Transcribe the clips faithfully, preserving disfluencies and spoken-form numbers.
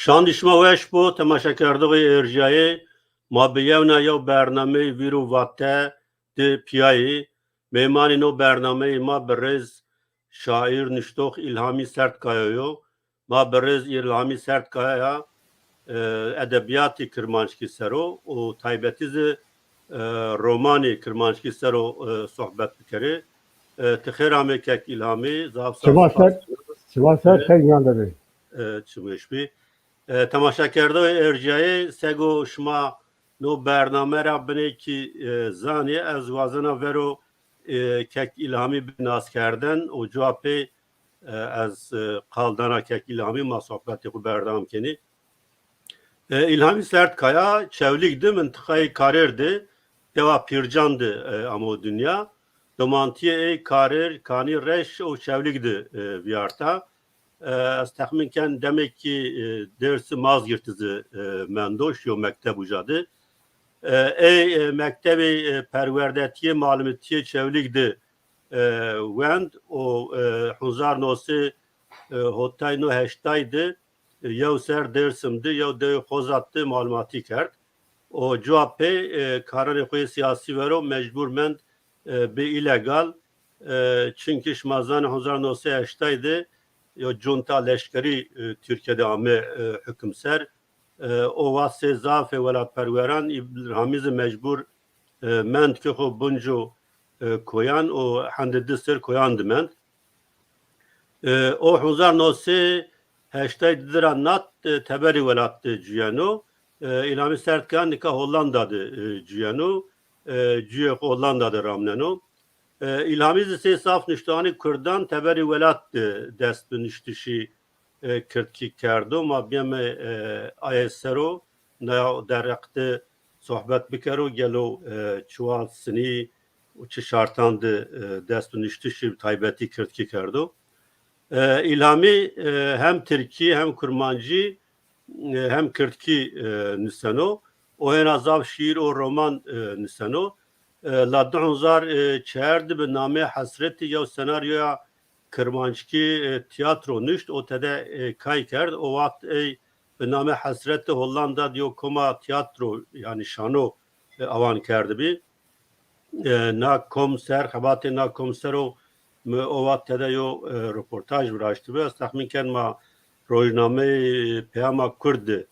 Çandî şima weş bo, temaşekerdoxê erjîyayê. Ma bi yewna yew bernameyê Vîr û Vate di pîyayî. Mêmanê no bernameyê ma bi rêz şaîr, nuştox Îlhamî Sertkaya yo. Ma bi rêz Îlhamî Sertkaya ya, e, edebîyatê kirmanckî ser o û taybetî zî, e, romanê kirmanckî ser o, e, sohbet bikerê. E, ti xêr amê kek Îlhamî, zaf zaf spas. Sima ser, sima ser, e, ser yan de bê. E, çi weş bî. E, temaşekerdoxê erjîyayê, sego şima no bername ra binê kî, e, zanê, ez wazena vero, e, kek Îlhamî bi naskerden û cuwa pê, e, ez, e, qal dana kek Îlhamî, ma sohbetê xwu berdewam kenî. E, Îlhamî Sertkaya Çewlîg di, mintiqayê Karêr di, dewa Pîrcan di, e, amo dinya. Domantîyê ey Karêr, Kanî, Reş û Çewlîg di, e, vîyarta. E, ez texmîn ken demêkî, e, Dêrsim Mazgîrt di zî, e, mendo, şîyo mekteb uca di. E, ey, e, mektebê, e, perwerdetîyê malimîtîyê Çewlîg di, e, wend û, e, hezar nosê, e, hotay no heştay di, e, yew ser Dêrsim di, yew dewê Xozat di malimatî kerd. Û cuwa pê, e, karanê xo yê sîyasî vero mecbur mend, e, bi îlegal. E, çimkî şima zanê hezar nosê heştay di yo cunta leşkerî, e, Tirkîye de ame, e, hukm ser. E, o waxt sey zafê welatperweran Îlhamî zî mecbur, e, mend ke xo binco, e, koyan û hende di ser koyan di mend. E, o hezar nosê heştay di ra nat, e, teberê welat de cuyeno. E, Îlhamî Sertkaya nika Hollanda de, e, cuyeno. E, cuyê xo Hollanda de ramneno. E, Îlhamî zî sey zaf nuştoxanê kurdan teberê welat de dest bi nuştişî, e, kirdkî kerdo. Ma bîyeme, e, aye ser o, naya derheq de sohbet bikero, gelo, e, çiwa sinî û çi şartan de, e, dest bi nuştişî taybetî kirdkî kerdo. E, Îlhamî, e, hem tirkî hem kurmancî, e, hem kirdkî, e, nuseno. O hêna zaf şîîr û roman, e, nuseno. E, la di hezar, e, çar di bi namê Hesretî yew senaryoya kirmanckî, e, tîyatro nuşt û tede, e, kay kerd. O waxt ey bi namê Hesretî Hollanda di yo koma tîyatro, yanî şano, e, awan kerdibî. E, na kom ser, xebatê na kom ser o mi o waxt tede yo, e, roportaj viraştibi. Ez texmîn ken ma rojnameyê Peyama Kurd de,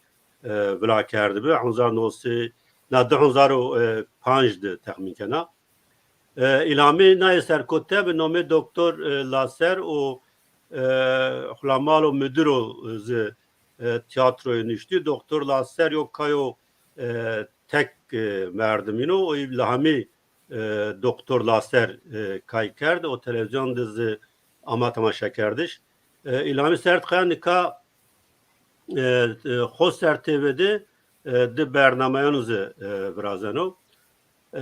e, vila kerdibi. Hezar nosê, na di hezar û panc de texmîn kena. E, Îlhamî nayê serkote bi nomê Doktor, e, Laser û, e, Xulamalo Mudiro zî, e, tîyatroyê nuştî. Doktor Laser yo kayo, e, tek, e, merdimîn o. O Îlhamî, e, Doktor Laser, e, kay kerd. O televîzyon de zî ama temaşekerdiş. E, Îlhamî Sertkaya nika, e, e, Xoser T V de, e, di bernameyan zî, e, virazeno. E,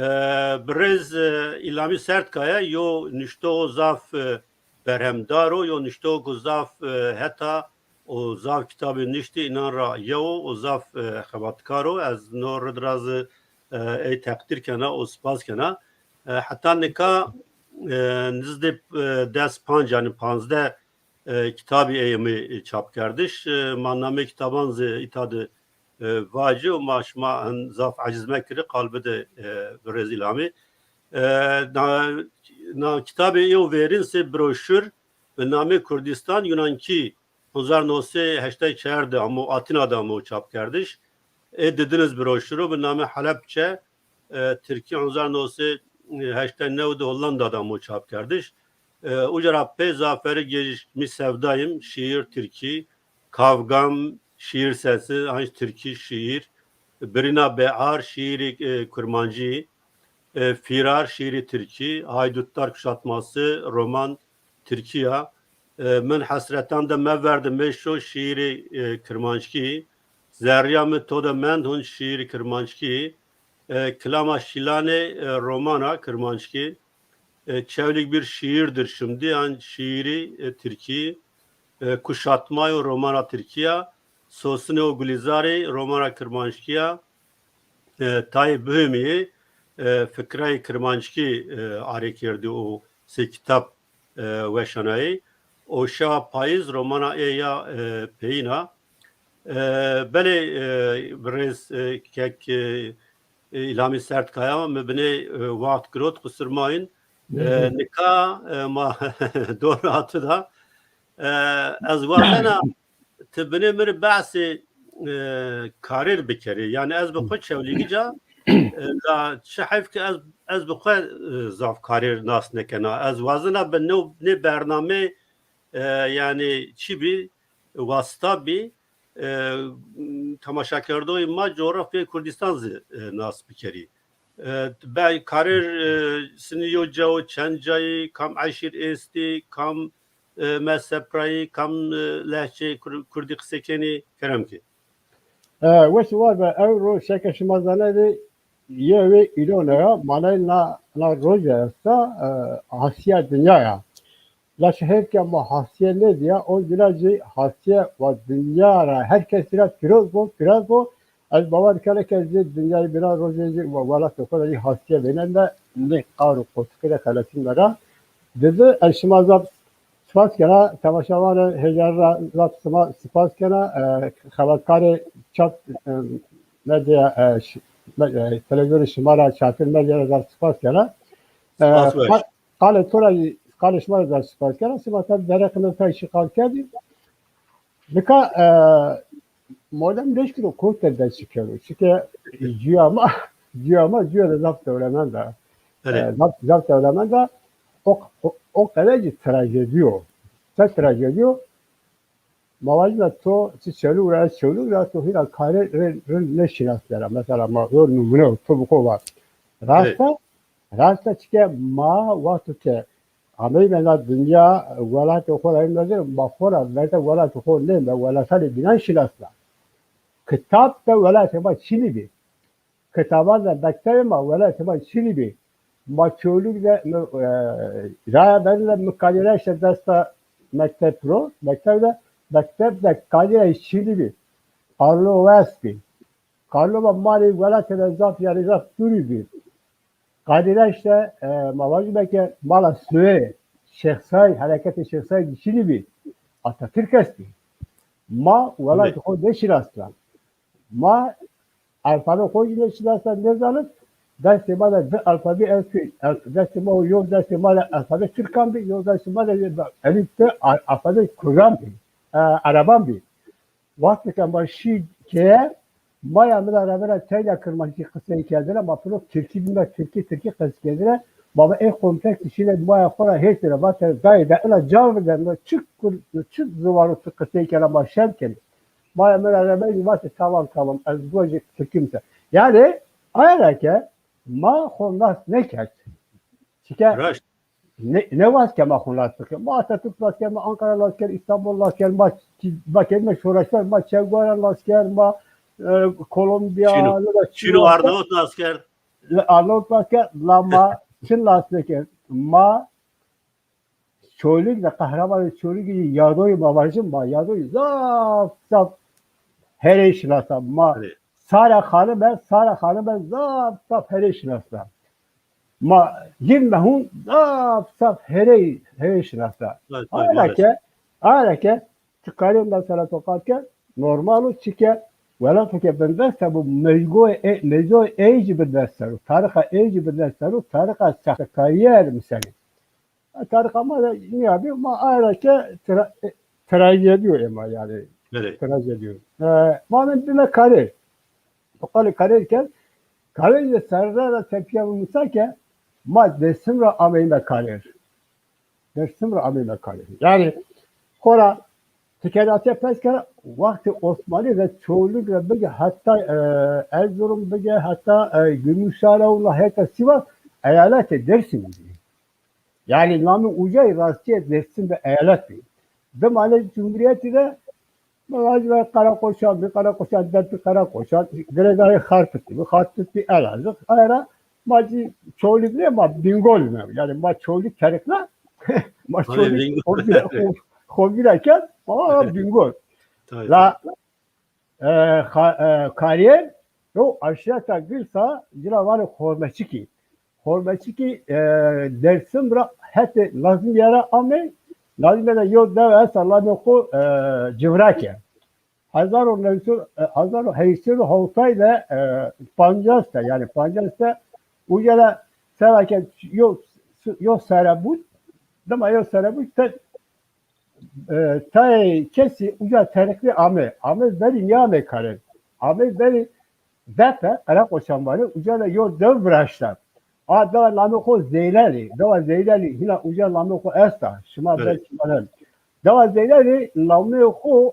birêz, e, Îlhamî Sertkaya yo nuştoxo zaf, e, berhemdar o, yo nuştoxo ku zaf, e, heta o zaf kitabê nuştî, înan ra yew o, o zaf, e, xebatkar o. Ez no rid ra zî, e, ey teqdîr kena û spas kena. E, heta nika, e, nizdê, e, des panc, yanî panzdeh, e, kitabî ey amê çapkerdiş. E, ma namê kitaban zî îta de, e, vacî û ma şima hin zaf eciz mekirî, qal bide, e, birêz Îlhamî. E, na, na kitabê ey o verîn sey broşur bi namê Kurdistan Yunankî hezar nosê heştay çar de amo, Atîna de amo çapkerdiş. Ê didin iz broşuro bi namê Halepçe, e, Tirkî hezar nosê heştay new de Hollanda de amo çapkerdiş. E, uca ra pê Zaferî Gecîş, Mi Sevdayım, şîîr Tirkî, Kavgam, şîîr sesi, anc Tirkî şîîr, Birîna Bear, şîîrî, e, kurmancî, e, Firar, şîîrî Tirkî, Haydutlar Kuşatması, roman Tirkî ya. E, Min Hesretan De Meverde Meşo, şîîrî, e, kirmanckî, Zerrîya Mi To De Mend Hon, şîîrî kirmanckî, e, Kilama Şîlanê, e, romana kirmanckî, e, Çewlîg Bir Şiirdir Şimdi, yan şîîrî, e, tirkî, e, Kuşatmayo, romana tirkî ya, Sosinê û Gulîzarê, romana kirmanckî ya, e, Tayê Bihumîyê, e, fikrayê kirmanckî, e, arê kerdî û sey kitab, e, weşanayî. O Şewa Payîz, romana ê ya, e, peyîn a. E, belê, e, birêz, e, kek, e, e, Îlhamî Sertkaya, mi binê, e, waxt girot, qusur mayîn. E, nika, e, ma dor hatu da. E, ez wazena ti binê mi rê behsê, e, karêr bikerê. Yanî ez bi xwu Çewlîgî ca, e, la çi heyf ke ez, ez bi xwu, e, zaf karêr nas nêkena. Ez wazena bi nê, nê bernameyê, e, yanî çi bî, wasita bî, e, temaşakerdoxê ma coxrafyayê Kurdîstan zî, e, nas bikerî. E, be karêr, e, sinî yo cawo çend cayî, kam eşîr êstî, kam, e, mezheb ra yî, kam, e, lehçeyê Kur-, Kurdî qisey kenî, kerem ke. E, weş war be, ewro seke şima zanenê, yewê îlona ya, manayê na, na roje esta, e, hasîya dinya ya. La şi hêf ke ma hasîye nêdîya, o vîna zî hasîye wa dinya ra, her kesî ra pîroz bo, pîroz bo. Ez bawer kena ke zî dinyayê vîna rojê zî we-, welatê xo ra zî hasîye vênenê, nê qar û qotikî de xeletînme ra. Didi, ez şima zaf spas kena, temaşevanê hêjan ra zaf sima spas kena, e, xebatkarê çap, e, medya, e, ş-, me-, e, televîzyonê şima ra, Çarpêl Medya ra zaf spas kena. E, Spas weş. Qalê to ra, qalê şima ra zaf spas kena. Sima tabi dereqê mi pey şî qal kerdî. Nika, e, modem leşkiro kotî de dest şikero. Çike cuya ma, cuya ma, cuya de zaf dewlemend a. Belê. E, zaf, zaf dewlemend a. O, o, o qede zî trajedî yo. Se trajedî yo? Ma vajîme to çi Çewlîg ra, ez Çewlîg ra, to hîna karê rind, rind nêşînas kena. Mesela ma yo numune, to bi xo va. Rast a, rast a, çike ma wexto ke ameyme na dinya, welatê xo ra ême der, ma xo ra verde welatê xo nême, welatanê bînan şînasna. Kitab de welatê ma çinî bî. Kitaban de, mektebê ma, welatê ma çinî bî. Ma Çewlîg de, mi, e, raya berî de mi Kadîreş de desta mekteb ro, mekteb de, mekteb de Kadîreş çinî bî. Qarlo wes bî. Qarlo ma ma rê welatê de zaf, yanî zaf dûrî bî. Kadîreş de, e, ma vajîme ke mala Suwê, Şêx Seîd, hereketê Şêx Seîd çinî bî. Atatürk estbî. Ma welatê xo nêşinasna. Ma alfabe xo jî nêşinasna, nêzanit. Destê ma de di alfabî estbî. El-, destê ma yo, destê ma de alfabe tirkan bî, yo destê ma de elîf de al-, alfabe kurdan bî. E, ereban bî. Wextê ke ma şî keye, maya mi ra rebe ra teyna kirmanckî qisey kerdêne, ma piro tirkî bîme, tirkî, tirkî qisey kerdêne. Ma va ê kompleks şîne maya xo ra hêrsêne, vatêne dayê de ina ca vinde, mi çi kur-, çi ziwano tu qisey kena, ma şerm kenê. Maya mi ra rebe zî vatê tamam, tamam, ez gojê tirkî mi ser. Yanî aye ra ke ma xo nas nêkerd. Çike nê-, nêwast ke ma xo nas bikir. Ma Atatürk nas kerd, ma Ankara nas kerd, Îstanbul nas kerd, ma, ma kerîme şoreşver, ma Che Guevara nas kerd, ma, e, Kolombiya, Çin û, Çin û Arnavut nas kerd. Arnavut nas kerd, la ma çi nas nêkerd. Ma Çolîg de qehremanê Çolîgî yadoyî ma vajin, ma yadoyî zaf, zaf herey şinasna. Ma Sare Xanime, Sare Xanime zaf, zaf herey şinasna. Ma Gîn Mehûn zaf, zaf herey, herey şinasna. Aye ra ke, aye ra ke ti karê mesela to qal ke normal o, çike welato ke bindest bo, mejgoyê ey, mejgoyê ey jî bindest ser o, tarîxa ey jî bindest ser o, tarîxa saxtekariye ermisenê. Tarîxa ma de nîyabî, ma aye ra ke tra-, e, trajedî yo ê ma yanî. Belê. Trajedî yo. E, ma ameyme karêr. To qalê karêr kerd. Karêr de serre ra tepîya mi musa ke ma Dêrsim ra ameyme karêr. Dêrsim ra ameyme karêr. Yanî xora ti ke ra tepîya pers kera, wextê Osmanî de Çolîg ra bigî heta, e, Erzurum bigî heta, e, Gümüşhane û la heta Sîwas eyaletê Dêrsimî bî. Yanî namê ucayî rastîye Dêrsim de eyalet bî. Dima nê cumhurîyetî de mi vajîme Qereqoçan bî, Qereqoçan, Depî Qereqoçan, girêdayê Xarpit bî, Xarpit bî Elazığ. Aye ra ma zî Çolîg nê, ma Bîngol îme. Yanî ma Çolîg kerikna, ma Çolîg xo vîra, xo, xo vîra kerd, ma Bîngol. La, e, xa-, e, karîye, yo aşîreta girs a, ci ra vanê Xormeçikî. Xormeçikî, e, Dêrsim ra hetê Nazmîye ra amey. Nazmîye de yo dew esta, namê xo, e, Civrake. hezar û new sed, e, hezar û heşt sed û hewtay de, e, pancas de, yanî pancas de uca de sera ke yo, yo sere bû, dima yo sere bû, te, e, tayê kesî uca terikli ame. Ame verî nîyame kare. Ame verî Depe, Qereqoçan vanê, uca de yo dew viraşta. A dewa namê xo Zeynelî. Dewa Zeynelî hîna uca namê xo esta. Şima belkî vanen. Dewa Zeynelî namê xo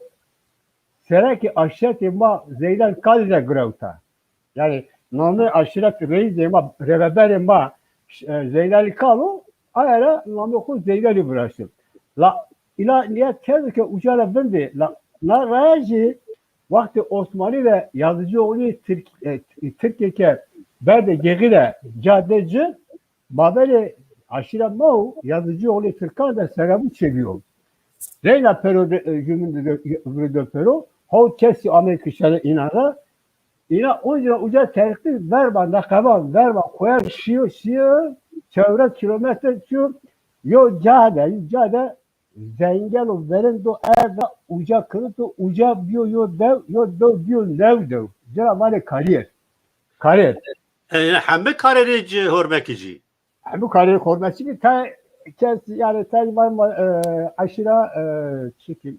serekê aşîretê ma Zeynel Kalî de girewta. Yanî namê aşîret reîsê ma, rêveberê ma, e, Zeynelî Kalo, aye ra namê xo Zeynelî viraşto. La îla nîyet kerdo ke uca ra vindê. La na raya jî wextê Osmanî de Yazıcıoğlu Tirk, e, Tirkê ke berdê Gêxî de ca dê ci, mabênê aşîret ma û Yazıcıoğlu Tirkan de serebû çêbîyo. Reyna pero de, e, jûmîn de, de, de pero, hewt kesî amê kişene înan ra. Îna oncî ra uca terikli verba neqeban, verba koyan şîyo, şîyo, çewres kîlometre çîyo, yo ca de, yo ca de zengel û verên do erda uca kirito, uca bîyo yo dew, yo dew bîyo new dew. Ci ra vanê Karîyer. Karîyer. E, heme Karîyerê ci Hormekî jî. Hemû Karîyerê Hormekî ta kes, yanî ta van ma, e, eşîra, e, çiki,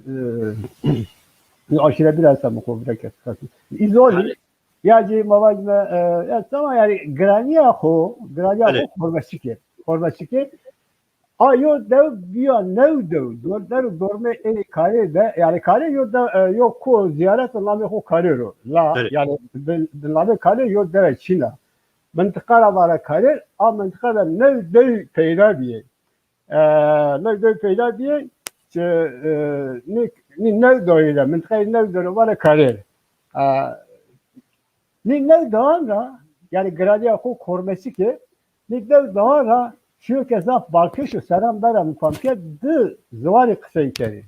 e, bir aşire biraz da mı kovra kes. İzoli. Ya ci ma vajme, e, ya tamam yanî giranîya xo, giranîya xo Hormekî. Hormekî. A yo dew bîya new dew. Dor-, der dormê ê Karîyerî de, yanî Karîyerî yo de, e, yo ko ziyaret namê xo Karîyerî yo. La, yanî bi, bi namê Karîyerî yo dewe çin a. Mintiqa ra vana Karîyerî, a mintiqa de new dew peyda bîyê. E, new dew peyda bîyê, çi, e, nî, nî new dewî de, mintiqayê new dewî de vana Karîyerî. E, nî new dewan ra, yanî giranîya xo Hormekî, nî new dewan ra şîyo ke zaf balkêş o, serran bera mi fam kerd, di ziwanî qisey kenê.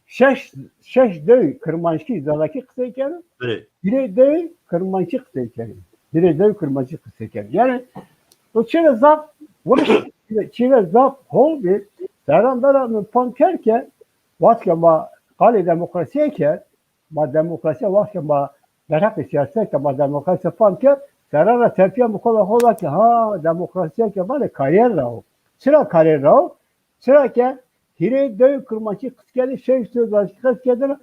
Şeş, şeş dew kirmanckî, zazakî qisey keno. Hîrê dew kirmanckî qisey kenê. Hîrê dew kirmanckî qisey kenê. Yanî o çî ra zaf wurişt, çî ra zaf hol bî. Serran bera mi fam kerd ke wext ke ma qalê demokrasîye kerd, ma demokrasîye wext ke ma derheqê sîyaset de ma demokrasîye fam kerd, serran ra tepîya mi xo ra xo ra ke ha demokrasîye ke vanê Karîyerî ra o. Çira Karîyerî ra o? Çira ke hîrê dew kirmanckî qis kerdêne, şeş dew zazakî qis kerdêne,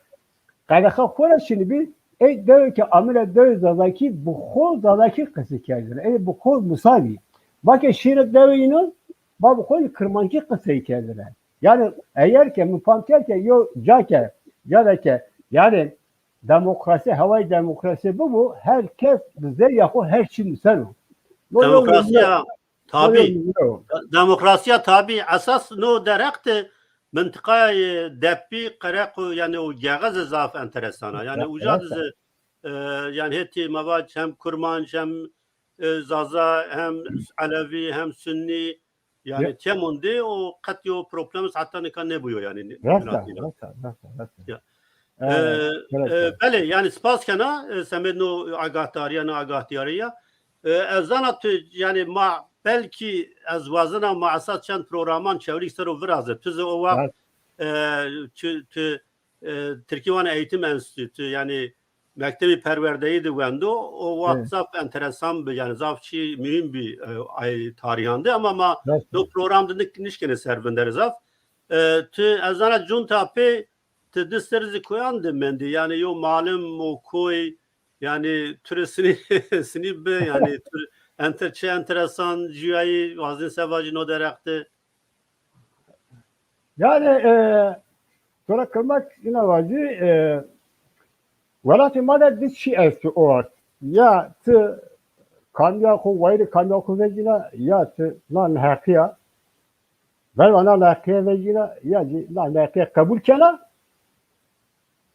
qedexe xo ra şinî bî, ey dewe ke amêne dewê zazakî, bi xo zazakî qisey kerdêne. Ey bi xo musa bî. Ma ke şîne dewê înan, ma bi xo kirmanckî qisey kerdêne. Yanî eger ke mi fam kerd ke yo ca ke, ca de ke, yanî demokrasî, hewayê demokrasî bibo, her kes bi zerrîya xo her çî nuseno. No yo Demokrasîya, tabî. Demokrasîya tabî. Esas no derheq de mintiqayê Depî, Qereqo, yanî o Gêxî zî zaf enteresan a. Yanî uca de zî, e, yanî hetî ma vaj hem Kurmanc, hem, e, Zaza, hem Elewî, hem Sunnî, yanî temon de o qet yo problem heta nika nêbûyo yanî. Rast a, rast a, rast a, rast a. Ya. E, e, belê, yanî spas kena, e, semedno agahdarîya, na agahdarîya. E, ez zana tu, yanî ma belkî ez wazena ma esas çend programan Çewlîg ser o viraze. Tu zî o wext, e, tu, tu, e, Tirkî vanê Eğitim Enstitüsü, yanî Mektebê Perwerdeyî de wendo, o wext zaf enteresan bi, yanî zaf çî muhîm bî, e, ay tarîhan de, ama ma no program de nik-, nişkenê ser vinderê zaf. E, tu, ez zana cunta pê, ti di serr zî koyan de mendî? Yanî yo malim, o koy, yanî tu rê sinî, sinî bi, yanî tu enter-, çi enteresan cuyayî, wazên se vajî no derheq de? Yanî, e, to ra kilmek îna vajî, e, welatê ma de di çî esto o wext. Ya ti kamîya xo, wayîrê kamîya xo vecîna, ya ti na neheqîya, verva na neheqîye vecîna, ya zî na neheqîye qebul kena.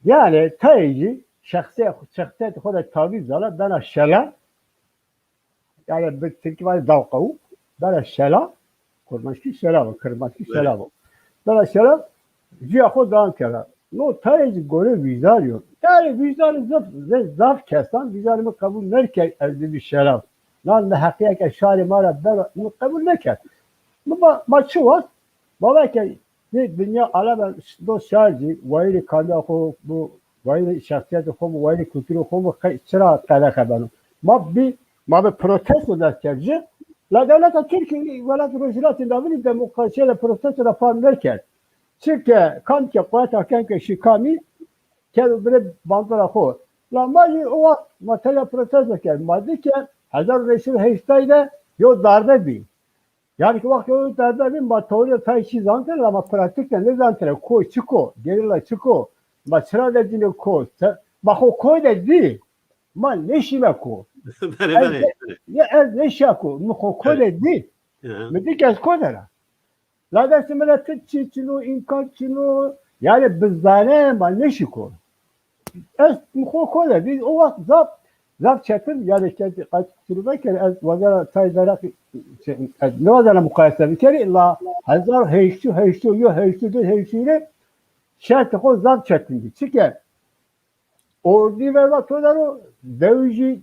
Yanî tayê zî şexsê-, şexsîyetê xo de tavîz dana, bena şela. Yanî bi tirkî vanê dawqewû, bena şela, kurmanckî şela bo, kirmanckî şela bo. Bena şela, cuya xo dewam kena. No tayê zî gorê wîjdanî yo. Yanî wîjdanê zaf, zaf kesan, wîjdanê mi qebul nêkerd ez bibî şela. Na neheqîye ke şarê ma ra bena, mi qebul nêkerd. Mi va, ma çi wast? Ma va ke Nê dinya aleme do şarjî, wayîrê kamîya xo bu, wayîrê şexsîyetê xo bu, wayîrê kulturê xo bu, qey-, çira qedexe beno? Ma bî, ma bi protesto dest kerd ci. La dewleta Tirkî, welat Rojhilatê Navînî demokrasîye de protesto de fam nêkerd. Çike kam ke quweta ken ke şî kamî, keno binê bandora xo. La ma jî o wext ma tenya protesto kerd. Ma dî ke hezar û newsey û heştay de yo darbe bî. Yanî ki wext yo darbe bî, ma teorî de tay çî zanitêne, la ma pratîk de nêzanitêne. Koy çik o, gerîla çik o, ma çira vecîne ko, se-, ma xo koy de dî, ma nêşîme ko. Belê, belê, belê. Ya ez nêşîya ko, mi xo koy de dî. Hı hı. Mi dî ke ez koy de ra. La destê mi de ti çî çin o, îmkan çin o. Yanî bi zane ma nêşî ko. Ez mi xo ko de bî, o wext zaf, zaf çetin, yanî ke qet qisûr mekerî, ez wazena tay veraq, şey, ez nêwazena muqayese bikerî, la hezar heşt sey heştay û yo, heştay û di, heştay û hîrê şertê xo zaf çetin bî. Çike ordî verva to der o, dewijî,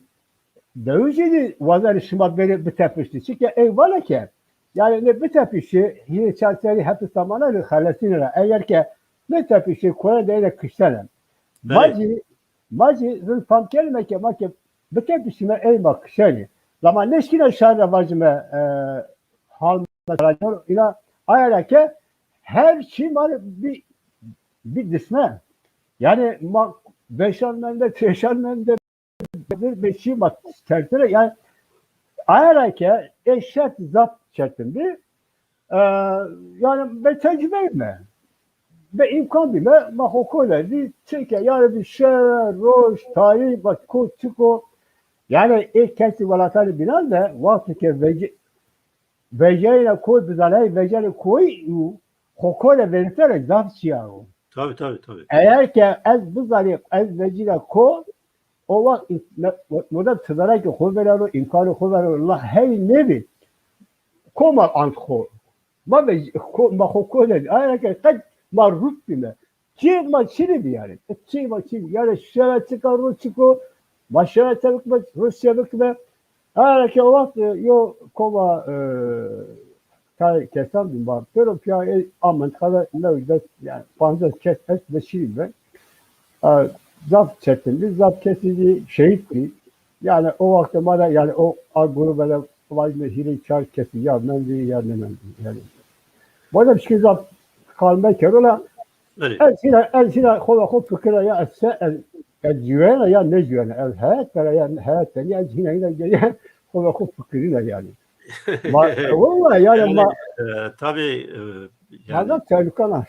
dewijî zî wazenê şima bêrê bitepiştî. Çike ey vana ke, yanî nê bitepişê, hîrê çar serrî hepis de manenê, xelesînê ra. Eger ke nêtepişê, koyen de ey de kiştene. Ma Belê. Jî, ma jî rind fam kerîme ke ma ke bitepişîme ey ma kişenê. La ma nêşkîne şarî ra vajîme, e, hal mesela, îna aye ra ke her çî ma rê bî, bî disme. Yanî ma veşan mende, treşan mende, bir beşî ma tertire. Yanî aye ra ke ê şert zaf çetin bî. E, yanî be tecrübe bîme, be îmkan bîme, ma xo ko de dî, çike yanî bi şewe, roj, tarî, ma ko çik o, yanî ê kesî welatanê bînan de wexto ke vece-, veceyêne koy bizanayî, vecenê koyî û xo ko de vêrîtene zaf çîya ro. Tabii, tabii, tabii. Eger ke ez bizanî, ez vecîna ko, o wext î-, me-, mo-, modem tizarekê xo vêreno, îmkanê xo vêreno, la hey nêbî. Ko ma ant xo. Ma ve-, ko, ma xo ko de, aye ke qet ma rût bîme. Çî ma çinî bî yanî. Çî ma çinî. Yanî şewe çik a, roj çik o, ma şewe çewik be, roj çewik be. Her ke o wext, e, yo koma, e, tay kesan bî, ma pêro pîya, e, a mintiqa de new des, yanî pancas kes est, de şîrî be. E, zaf çetin bî, zaf kesî zî şehîd bî. Yanî o wext ma de, yanî o a grube de vajîme hîrê çar kesî ya mendî ya nêmendî. Yanî madem şikî zaf qal mekero la, Belê. Ez hîna, ez hîna xo ve xo fikir ra ya, ez se, ez, ez ciwena ya nêciwena, ez heyet de ra ya heyet de nîya, ez hîna hîna geriye xo ve xo fikirîna yanî. Ma, wella yanî Yanî, ma e, tabii, e, yanî, hezar tehlukan a.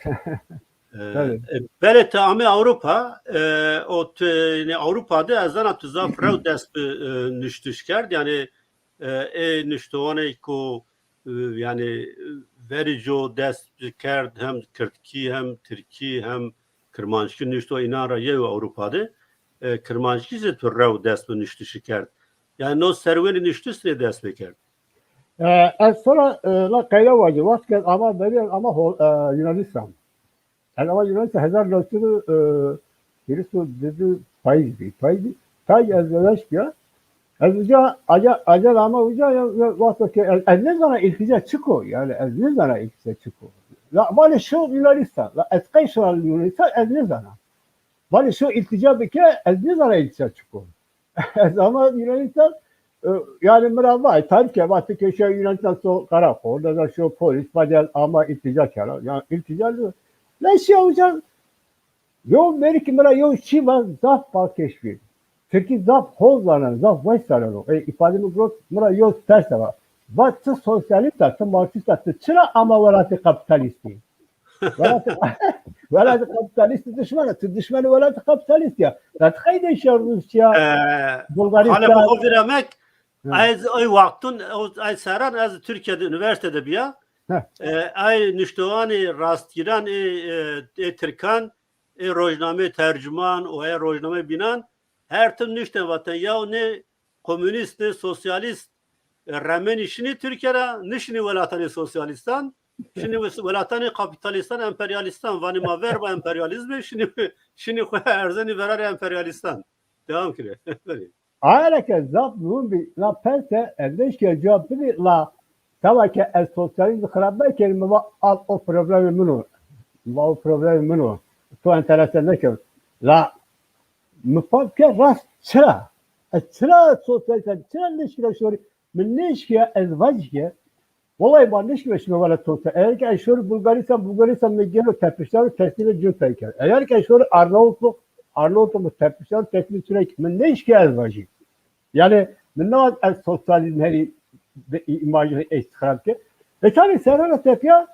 E, Tabii. E, belê ti amê Ewropa, e, o ti, yanî Ewropa de ez zana tu zaf rew dest bi, e, nuştiş kerd, yanî, e, ê nuştoxanê ku, e, yanî, e, verî co dest kerd, hem kirdkî, hem tirkî, hem kirmanckî nuşto, înan ra yew Ewropa de, e, kirmanckî zî tu rew dest bi nuştişî kerd. Yanî no serwenî nuştiş rê dest pêkerd. E, ez to ra, e, la qeyde vajî, wext ke ez ama verî, ez ama Hol-, e, Yunanistan. Ez ama Yunanistan hezar new sed û, e, hîris û di payîz bî, payîz bî. Tay ez weş bîya. Ez uca, aca, aca ama uca ya, ya, wexto ke ez, ez nêzana îltîca çik o, yanî ez nêzana îltîca çik o. La vanê şo Yunanistan. La ez qey şona Yunanistan, ez nêzana. Vanê şo îltîca bike, ez nêzana îltîca çik o. Ez ama Yunanistan, e, yanî mi ra va, tarîf ke, va ti ke şew Yunanistan so qereqol, de şew polîs, va de ama îltîca kera. Yanî îltîca nîyo. La şew uca, yo verî ki mi ra yo çî va, zaf balkêş bî. Tirkî zaf hol zaneno, zaf weş zaneno. E, îfade mi girot, mi ra yo ters va. Va ti sosyalîst a, ti marksîst a, ti çira ama welatê kapîtalîstî? Welatê, welatê kapîtalîstî dişmen a. Ti dişmenê welatê kapîtalîstî ya. La ti qey nêşîya Rûsya, Bulgarîstan? Halê xo vîra mek, Hı. Ez ay wextun, o, ay serran ez Tirkîye de unîversîte de bîya. Hı. E, ay nuştoxanê rastgîran ê, e, ê tirkan, ê rojnameyê Tercuman û ê rojnameyê bînan, her tim nuştên vaten, yaw nê komunîst, nê sosyalîst, e, remenî şinî Tirkîye ra, nişinî welatanê sosyalîstan, şinî wes-, welatanê kapîtalîstan, emperyalîstan, vanê ma verba emperyalîzmî, şinî, şinî xo erzenî verarê emperyalîstan. Dewam kerê. Aye ra ke zaf muhîm bî, la perse ez nêşkîya cewab bidî, la tawa ke ez sosyalîzm xirab mekerî, mi va al o problemê min o. Ma o problemê min o. To enterese nêkerd. La mi fam ke rast çira? Ez çira sosyalîste, çira nêşkîna şorî? Mi nêşkîya ez vajî ke, wellahî ma nêşkîna şima wele sosyal. Eger ke ez şorî Bulgaristan, Bulgaristan mi gêno tepiştar û teslîmê cuntayî kerd. Eger ke ez şorî Arnavutluk, Arnavutluk mi tepiştar û teslîmê cuntayî kerd. Mi nêşkîya ez vajî. Yanî mi na ez sosyalîzm herî bi îmajê ey xirab ke. E, tabi serra ra tepîya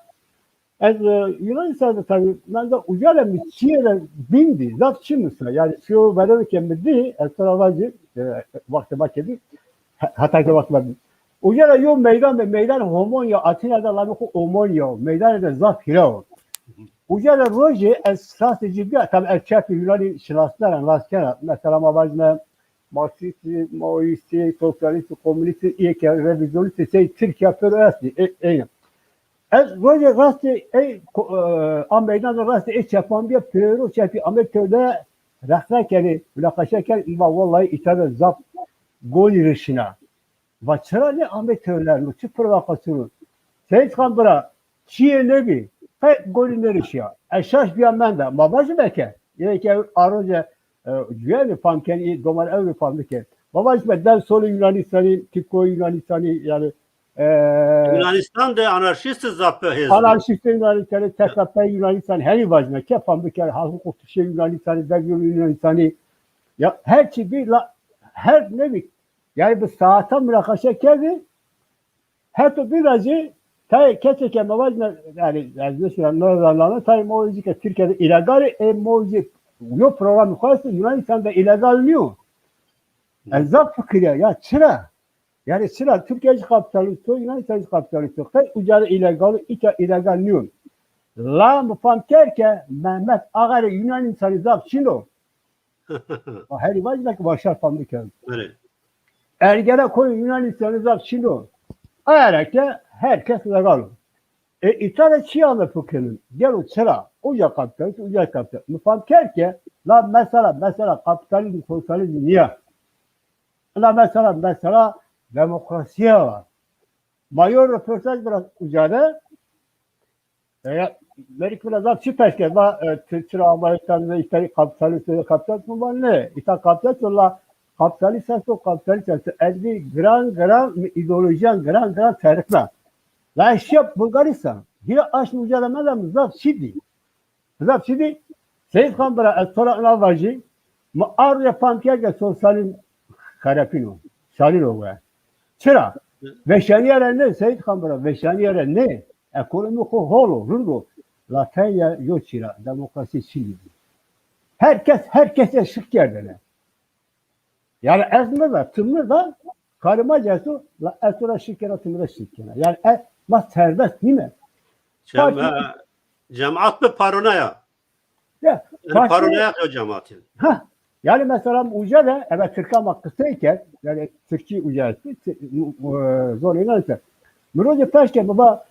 ez, e, Yunanistan'da tabi, ben de uca ra mi çîyê ra bîn dî, zaf çî mi sa. Yanî şîyo vereno ke mi dî, ez to ra vajî, e, wextê ma ke dî, he-, heta ke wextê ma dî. Uca ra yo meydan bi, meydan Homonya, Atîna de lamê xo Omonya o. Meydanê de zaf hîrê o. Uca ra rojê ez şinasê ci bîya, tabi ez çepê Yunanî şinasnena, nas kena. Mesela ma vajîme Marksîstî, Maoîstî, sosyalîstî, komunîstî, îyê ke revîzyonîstî sey Tirkîya pêro estî. E, eyne. Ez rojê rastê ey ko-, e, a meydan de rastê ey çepan bîya, pêro çepî amê tewde, rexne kenê, munaqeşe kenê, va wellahî îta de zaf golî rişîna. Va çira nê amê tewde, no çi provokasyon o? Seyîd Xan bira, çîyê nêbî, qey golî nêrişîya. Ez şaş bîya menda. Ma vajîme ke, yê ke a roje, e, cuyenî fam kenî, doman ewro fam bikerî. Ma vajîme dew solê Yunanîstanî, tîkoyê Yunanîstanî, yanî, e, Yunanistan de anarşîst zaf bi hêz bi. Anarşîstê Yunanîstanî, T K P Yunanîstanî, henî vajîme ke fam bikerî, Halkın Kurtuluşu Yunanîstanî, Devlet Yolu Yunanîstanî. Ya her çî bî la, her nêbî. Yanî bi saetan munaqeşe kerdî, Heto bîra zî tayê kesê ke ma vajîme, yanî ez nêşîna no zaneno, tayê ma o zî ke Tirkîya de îlegal ê, ê ma o zî yo programê xo esto, Yunanîstan de îlegal nîyo. Ez zaf fikirîya, ya çira? Yanî çira Tirkîya zî kapîtalîst o, Yunanîstan zî kapîtalîst o. Qey uca de îlegal o, îta îlegal nîyo. La mi fam kerd ke Mehmet Axa rê Yunanîstanî zaf çin o. Ma herî vajîme ke ma şar fam bikerî. Belê. Ergenekonê Yunanîstanî zaf çin o. Aye ra ke her kes legal o. E, îta de çî ame fikirîn? Gelo çira? Uca kapîtalîst, uca kapîtalîst. Mi fam kerd ke la mesela, mesela kapîtalîzm, sosyalîzm nîya. La mesela, mesela demokrasîye wa. Ma yo roportaj bira uca de, e, verî ke bira zaf çî pers kerd, va, e, çi-, çira Amerîkan ve îta kapîtalîst o, kapîtalîst mi? Va nê, îta kapîtalîst o la, kapîtalîst esto, kapîtalîst esto. Ez zî giran giran, mi îdeolojîyan giran giran terifna. La ez şîya Bulgarîstan, hîrê aşmî uca de menda, mi zaf çî dî. Zaf çî dî. Seyîd Xan bira, ez to ra ina vajî, mi a roje fam kerd ke sosyalîzm xerepîn o. Şalîn o we. Çira? Veşanîye ra nê, Seyîd Xan bira, veşanîye ra nê. Ekonomî xo hol o, rind o. La tenya yo çî ra, demokrasî çin bî. Her kes, her kesî şik kerdêne. Yanî ez mirda, ti mirda, karê ma ci esto, la ez to ra şik kena, ti mi ra şik kena. Yanî ez, ma serbest nîme. Cem-, Partî e, cemaat bi paranoya. Ya, yanî paranoya yo cemaat yanî. Ha. Yanî mesela uca de, ebe Tirka ma qisey kerd, yanî Tirkî uca estî, ti-, e, zor înan ise. Mi rojê pers kerd, baba,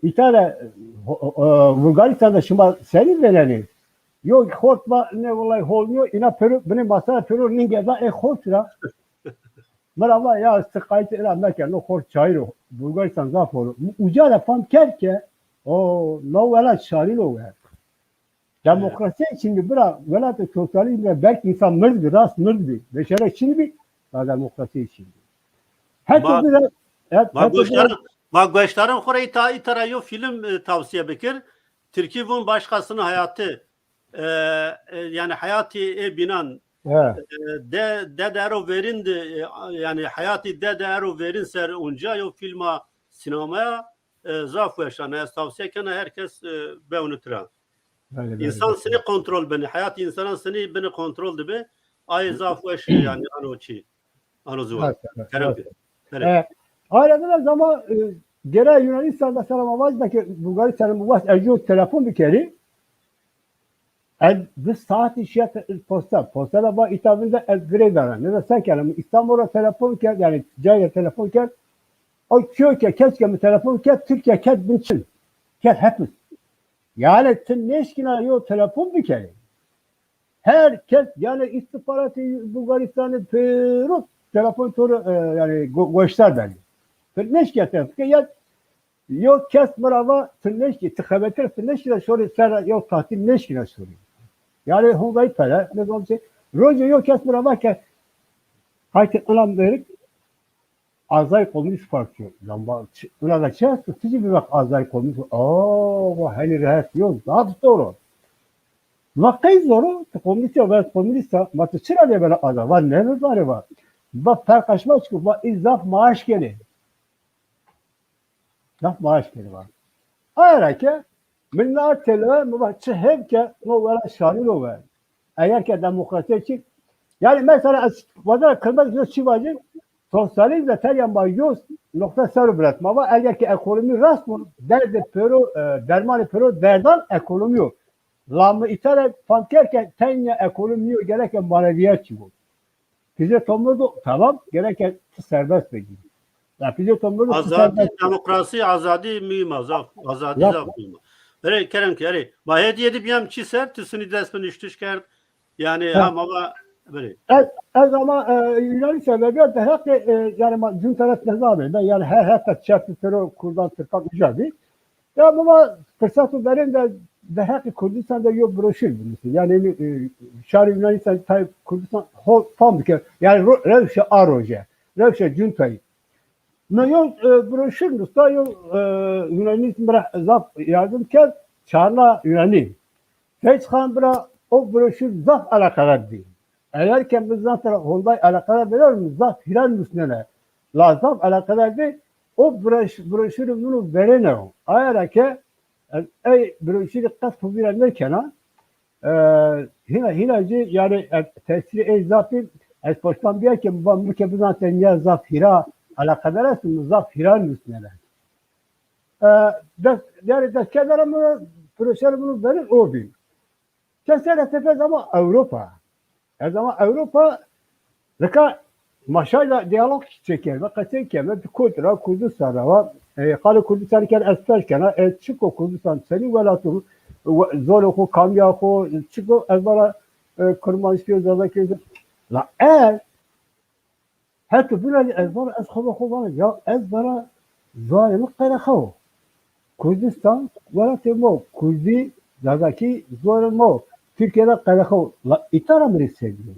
îta de, ho-, ho-, e, Bulgarîstan de şima senî vênenî? Yo xort va, nê wellahî hol nîyo, îna pêro, binê masa ra pêro nînge da, ê xort ra. Mi ra va, ya, ti qayîtê ina meke, no xort çayîr o, Bulgarîstan zaf hol o. Mi uca de fam kerd ke, o, no welat şalîn o we. Demokrasîye çin bî bira, welatê sosyalîzm de belkî însan mird bî, rast mird bî. Beşere çin bî, la demokrasîye çin bî. Heta bira, het-, ma heta bira goşdaran, ma goşdaran xo ra îta, îta ra yo fîlm, e, tavsiye bikir. Tirkî vûn başkasının hayatı. E, e, yanî heyatî ê bînan, he, e, de, de, de ero verîn de, e, yanî heyatî de, de ero verîn ser unca yo fîlma sînemaya, e, zaf weş a. Ez tavsiye kena her kes, e, bewnit ra. Belê, belê. Însan sinî kontrol benî. Heyatî însanan sinî binî kontrol de bi. Ay zaf weş, yanî ano çî. Ano ziwan. Kerem ke. Belê. E, ayrıca da zaman, e, gere Yunanistan mesela ma vajîme ke Bulgaristan mi wast ez yo telefon bikerî. Ez di saetî şîya te-, posta. Posta da va îta vinde ez girê dana. Nê de se kena? Îstanbul ra telefon kerd, yanî cayê ra telefon kerd. O çîyo ke, kes ke mi telefon kerd, Tirkîya kerd bin çin. Kerd hepis. Yanî ti nêşkîna yo telefon bikerî. Her kes, yanî îstîxbaratê Bulgarîstanî pêro telefon to ra, e, yanî go-, goşdar benî. Ti nêşkîya telefon ke, ya Yo kes mi ra va, ti nêşkî, ti xebetî ra ti nêşkîna şorî ser ra yo tahtî nêşkîna şorî. Yanî hondayî pere, nizam çi. Rojê yo kes mi ra va ke haytê ina mêrik Azay Komünist Partî yo. Lan va, çi, ina da çi esto? Ti zî bivak Azay Komünist. Oo, va henî rehet yo, zaf zor o. Va qey zor o? Ti komünîst ya, va ez komünîst a. Va ti çira nêbena azad? Va nêbibarê va. Va perqa şima çik o? Va î zaf maaş kenê. Zaf maaş kenê va. Aye ra ke mi na têlewe, mi va çi hêf ke no wela şarî ro ve. Eger ke demokrasîye çik, yanî mesela ez wazena kilmet yo çi vacî, sosyalîzm de tenya ma yo noqte ser o biret. Ma va eger ke ekonomî rast bo, derdê pêro, e, dermanê pêro derdan ekonomî yo. La mi îta ra fam kerd ke tenya ekonomî nîyo, gereke manevîyet çî bo. Pîzê to mirdo, tamam, gereke ti serbest bigî. La pîzê to mirdo, ti Azadî, serbest. Demokrasî, azadî muhîm a, zaf, azadî Zaf. zaf muhîm a. Erê, kerem ke, erê. Ma hêdî hêdî bîyem çi ser, ti sunî dest bi nuştiş kerd. Yanî, Ha. ha, ma va, erê. Ez, ez ama, e, Yunanî sebebîya derheqê, e, yanî ma cun teres nezabê. Ben yanî her heta çeftî tiro Kurdan, Tirkan uca bî. Ya baba, firseto verên de derheqê Kurdistan de yo broşür binusî. Yanî, e, şarê Yunanîstan tayê Kurdistan ho fam bike. Yanî ro-, rewşa a roje, rewşa cuntayî. Mi yo, e, broşür nusta, yo, e, Yunanîst mi ra zaf yardim kerd, çarna Yunanî. Seyîd Xan bira o broşür zaf eleqedar bî. Eger ke mi zan tera honday eleqedar bî, mi zaf hîran nusnene. La zaf eleqedar bî, o broş-, broşürî mino verêne o. Aye ra ke ez ey broşürî qet xo vîra nêkena. E, hîna, hîna jî, yanî, e, tesîrê ey zaf bî, ez poştan bîya ke mi va mi ke bizan te nîya zaf hîra eleqedar esto, mi zaf hîran nusnene. E, dest, yanî destkerdara mi, broşürî mino verî o bî. Kesere tepe zama Ewropa. Ez zama Ewropa, nika ma şayda diyalog çêkeme, qesey keme, di Kurd ra, Kurdistan ra wa, e, qalê Kurdistanî kerd ez pers kena, e, çik o Kurdistan, senî welat o, we-, zorê xo, kamîya xo, çik o, ez vana, e, Kurmanckî yo, Zazakî yo. La ez, Heto bîna zî ez vana, ez xo ve xo vana, ya ez vana ziwanê mi qerexa wo. Kurdistan welatê ma wo. Kurdî, Zazakî ziwanê ma wo. Tirkîya de qerexa wo. La îta ra mi rê se bîyo?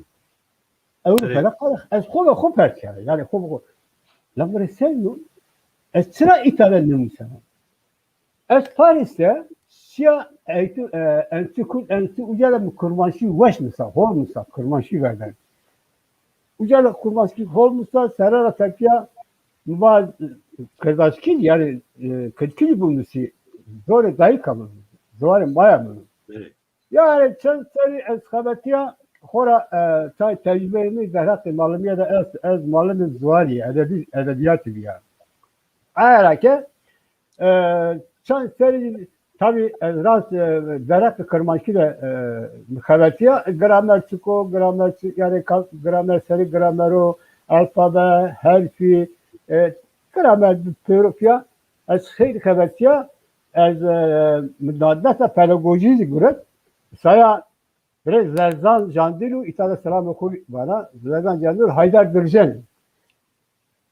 Ewropa de qerex-, ez xo ve xo pers kena. Yanî xo ve xo. La mi rê se bîyo? Ez çira îta de nêmusena? Ez Paris de şiya eğitim, e, Enstitü Kürt, Enstitü, uca de mi kurmanckî weş nusa, hol nusa, kurmanckî verden. Uca de kurmanckî hol nusa, sere ra tepîya mi va, e, kirdaskî, yanî, e, kirdkî binusî, zorê dayîka mi, ziwanê maya mi. Evet. Yanî çend serî ez xebetîya xo ra, e, tay tecrubeyê mi derheqê malimîye de est, ez malimê ziwanî, edebî, edebîyatî bîya. Aye ra ke, e, çend serî tabî ez rast, e, derheqê kirmanckî de, e, mi xebetîya, gramer çik o, gramer çi, yanî ka-, gramer serî gramer o, alfabe, herfî, e, gramer bi pêro pîya ez xeylî xebetîya, ez, e, mi na dersa pedagojî zî guret. Saya Birê Zerzan Candîlû, îta de selamê xo vana, Zerzan Candîlû, Haydar Durcen.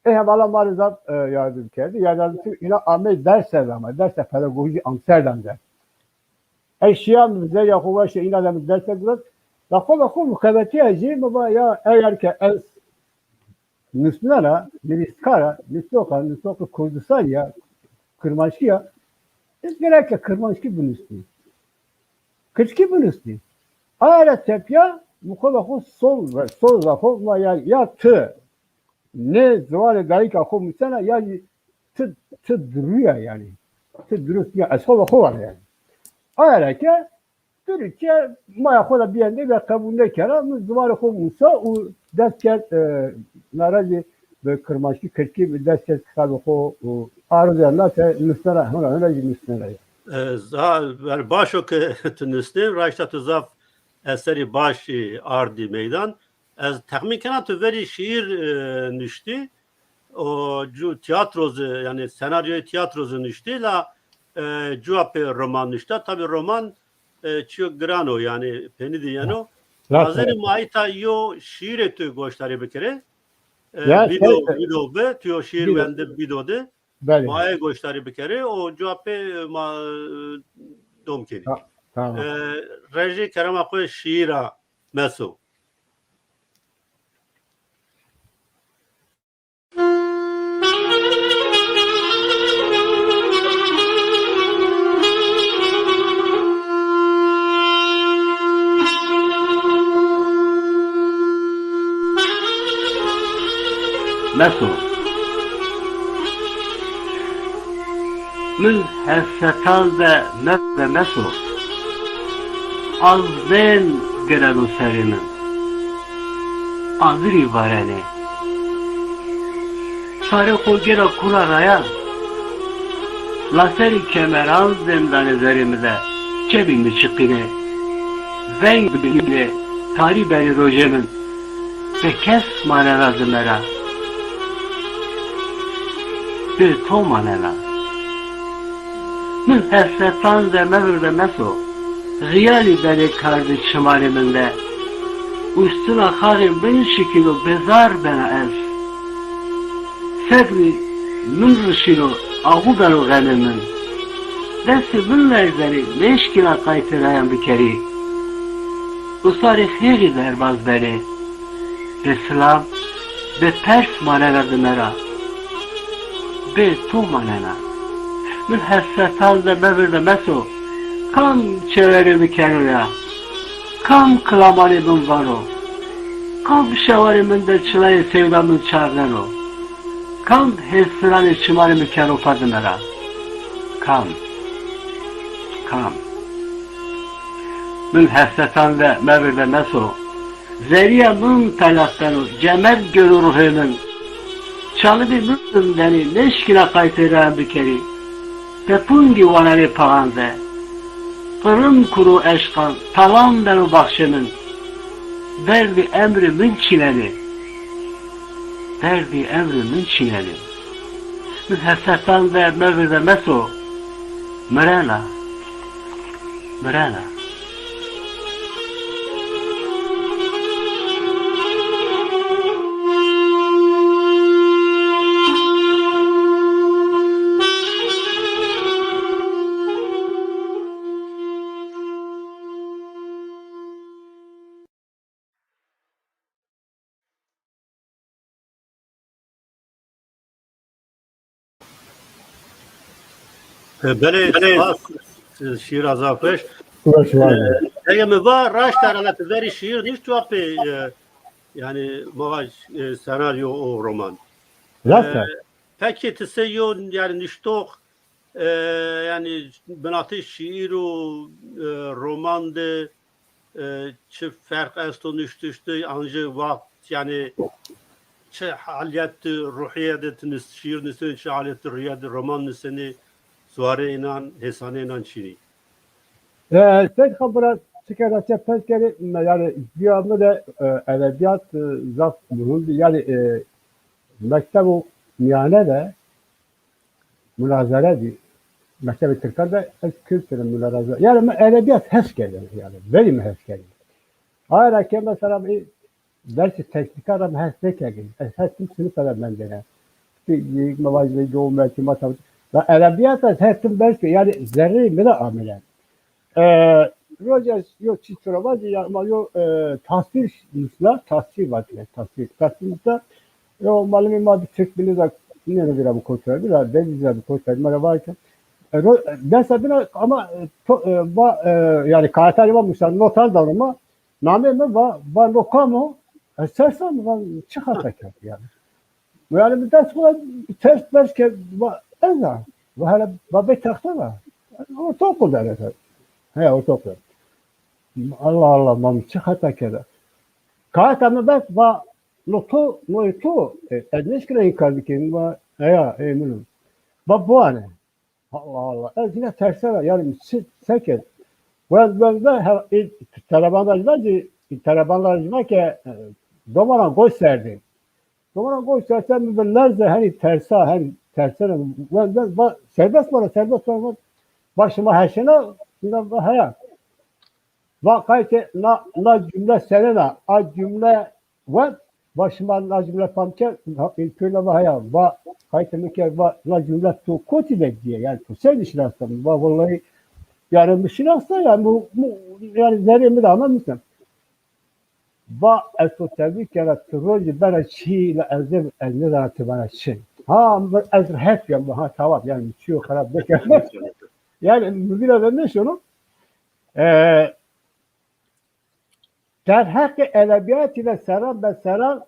Ê hevala ma rê zaf, e, yardim kerdî. Yardimcî îna amey derse de ama, derse pedagojî Amsterdam de. Ez şîya mi zerrîya xo weşe, îna de mi derse guret. La xo ve xo muxebetîya jî mi va ya eger ke ez nusnena, nivîskar a, nusnox a, nusnoxê Kurdistanî ya, kirmanckî ya, ez gereke kirmanckî binusnî. Kirdkî binusnî. Aye ra tepîya mi xo ve xo sol, sol ra xo va ya, ya ti nê ziwanê dayîka xo musena ya jî ti, ti durû ya yanî. Ti durust nîya, ez xo ve xo vana yanî. Aye ra ke Tirkîya maya xo de bîyende ve qebul nêkera, mi ziwanê xo musa û dest kerd, e, na ra zî bi kirmanckî, kirdkî mi dest kerd kitabê xo û arode na te nusnena, hona, hona jî nusnena ya. E, za-, yanî baş o ke tu nusnên, raşta tu zaf eserî baş, e, ardî meydan. Ez texmîn kena tu verî şîîr, e, nuştî, o cu-, tîyatro zî, yanî senaryoyê tîyatro zî nuştî, la, e, cuwa pê roman nuşta. Tabî roman, e, çîyo giran o, yanî pênî de yeno. Rast, rast. Wazenî ma îta yo şîîrê tu goşdarî bikerê. E, Ya, vîdo, şey, vîdo bi, tu yo şîîr bîdo. Wendib vîdo de. Belê. Ma ê goşdarî bikerê û cuwa pê ma, e, dom kenî. Ta-, tamam. E, rejî kerema xo şîîra meso. Meso. Min hesretan de mevde meso. Azên gireno serê min. Azirî varenê. Sarê xo gêra kula rayan. Laserî kemeran zêndanê zerê mi de çebî mi çiqînê. Veng bînê, tarî benê rojê min. Bê kes manena di me ra. Bê to manena. Min hesretan de mevirde meso. Xiyalî benê kardê çimanê min de. Ustuna xaxê min şikîno, bezar bena ez. Sebrî min rişîno, axû beno xemê min. Destê min lezerê, nêşkîna qaytê rayan bikerî. Usarê xêxî derbaz benê. Bê silam, bê pers manena di me ra. Bê to manena. Min hesretan de mevirde meso. Kam çeverê mi keno ya? Kam kilamanê min vano? Kam şewarê min de çilayê sewda min çarneno? Kam hêsiranê çimanê mi keno pa di me ra? Kam? Kam? Min hesretan de mevirde meso. Zerrîya min pelax beno, cemed gêro ruhê min. Çalimî min zindenî, nêşkîna qaytê rayan bikerî. Pepungî wanenê paxan de. Qirim kuno eşqan, talan beno baxçê min. Derdî emrê min çînenê. Derdî emrê min çînenê. Mi hesretan de mevirde meso. Mirena. Mirena. E, belê, belê. Spas, e, şîra zaf weş. Weş, weş. E, ege mi va raşt herhalde ti verî şîîr nişt wa pê, e, yanî ma va, e, senaryo û roman. Raşt e. E, pekî ti sey yo, yanî niştox, e, yanî binatê şîîr û, e, roman de, e, çi ferq esto nuştiş de, an jî wext, yanî çi halîyet de, ruhîye de ti nus-, şîîr nusenî, çi halîyet de, ruhîye de roman nusenî, zuarê înan, hêsanê înan çinî? E, tek xebera çi ke ra çe pers kerê, yanî, cuya mi de, e, edebîyat, e, zaf muhîm bî. Yanî, e, mektebo mîyane de, munazere dî. Mektebê tirkan de ez kewtine munazere. Yanî mi edebîyat hes kerdêne, yanî verî mi hes kerdêne. Aye ra ke mesela, e, dersê teknîkan ra mi hes nêkerdêne. Ez her tim sinife de mendêne. Îşte, e, mi vajî, doğum belki matematik. La edebîyat ez her tim ders ke, yanî zerreyê mi de amêne. E, roce yo çî çora vajî, ya ma yo, e, tasvîr nusna, tasvîr vatîne, tasvîr. Tasvîr nusna, yo malimê ma di Tirk binê de nêno vîra bikotî ra, vîra Denizlî ra bikotî ra, ma ra vake. E, ro-, e, dersa bîna ama, e, to, e, va, e, yanî karakterê ma musna, notan dano ma, nameyê mi va, va no kam o? Ez tersame, va çi xata kerd yanî. Yanî mi dest xo ters bers ke, va ez a. Va hele va bê texte va. Ortaokul de. He, ortaokul. Allah Allah, ma mi çi xata kerda. Kaeka mi vet va, no to, no ê to, e, ez nêşkîna înkar bikî, va, heya, ê min o. Va biwane. Allah Allah. Ez yine tersera, yanî mi çi, se kerd. Wend, wend, wend, he, e, telebanlar vacî, e, telebanlar vake, e, domanan goş serdî. Domanan goş serdî, mi bi lerze, henî tersa, henî tersera, wend, wend, va, serbest vana, serbest vana, va, şima heşena, şima va, heya. Va qaytê na, na cumle senena, a cumle wend, Va şima na cumle fam kerd, ha, îlkuyla va heya, va qaytê mi kerd, va na cumle to kotî de dîye, yanî to senî şinasna? Va wellahî, yanî mi şinasna, yanî bu, bu, yanî zerrê mi de ama mi kerd. Va ez to tebrik kena, ti rojî bena çî, la ez de, ez nêzana ti bena çi. Ha, ez rehet bîya, ha, tamam, yanî mi çîyo xerab nêkerd. Yanî mi vîra de nêşono. E, Derheqê edebîyatî de serran be serran,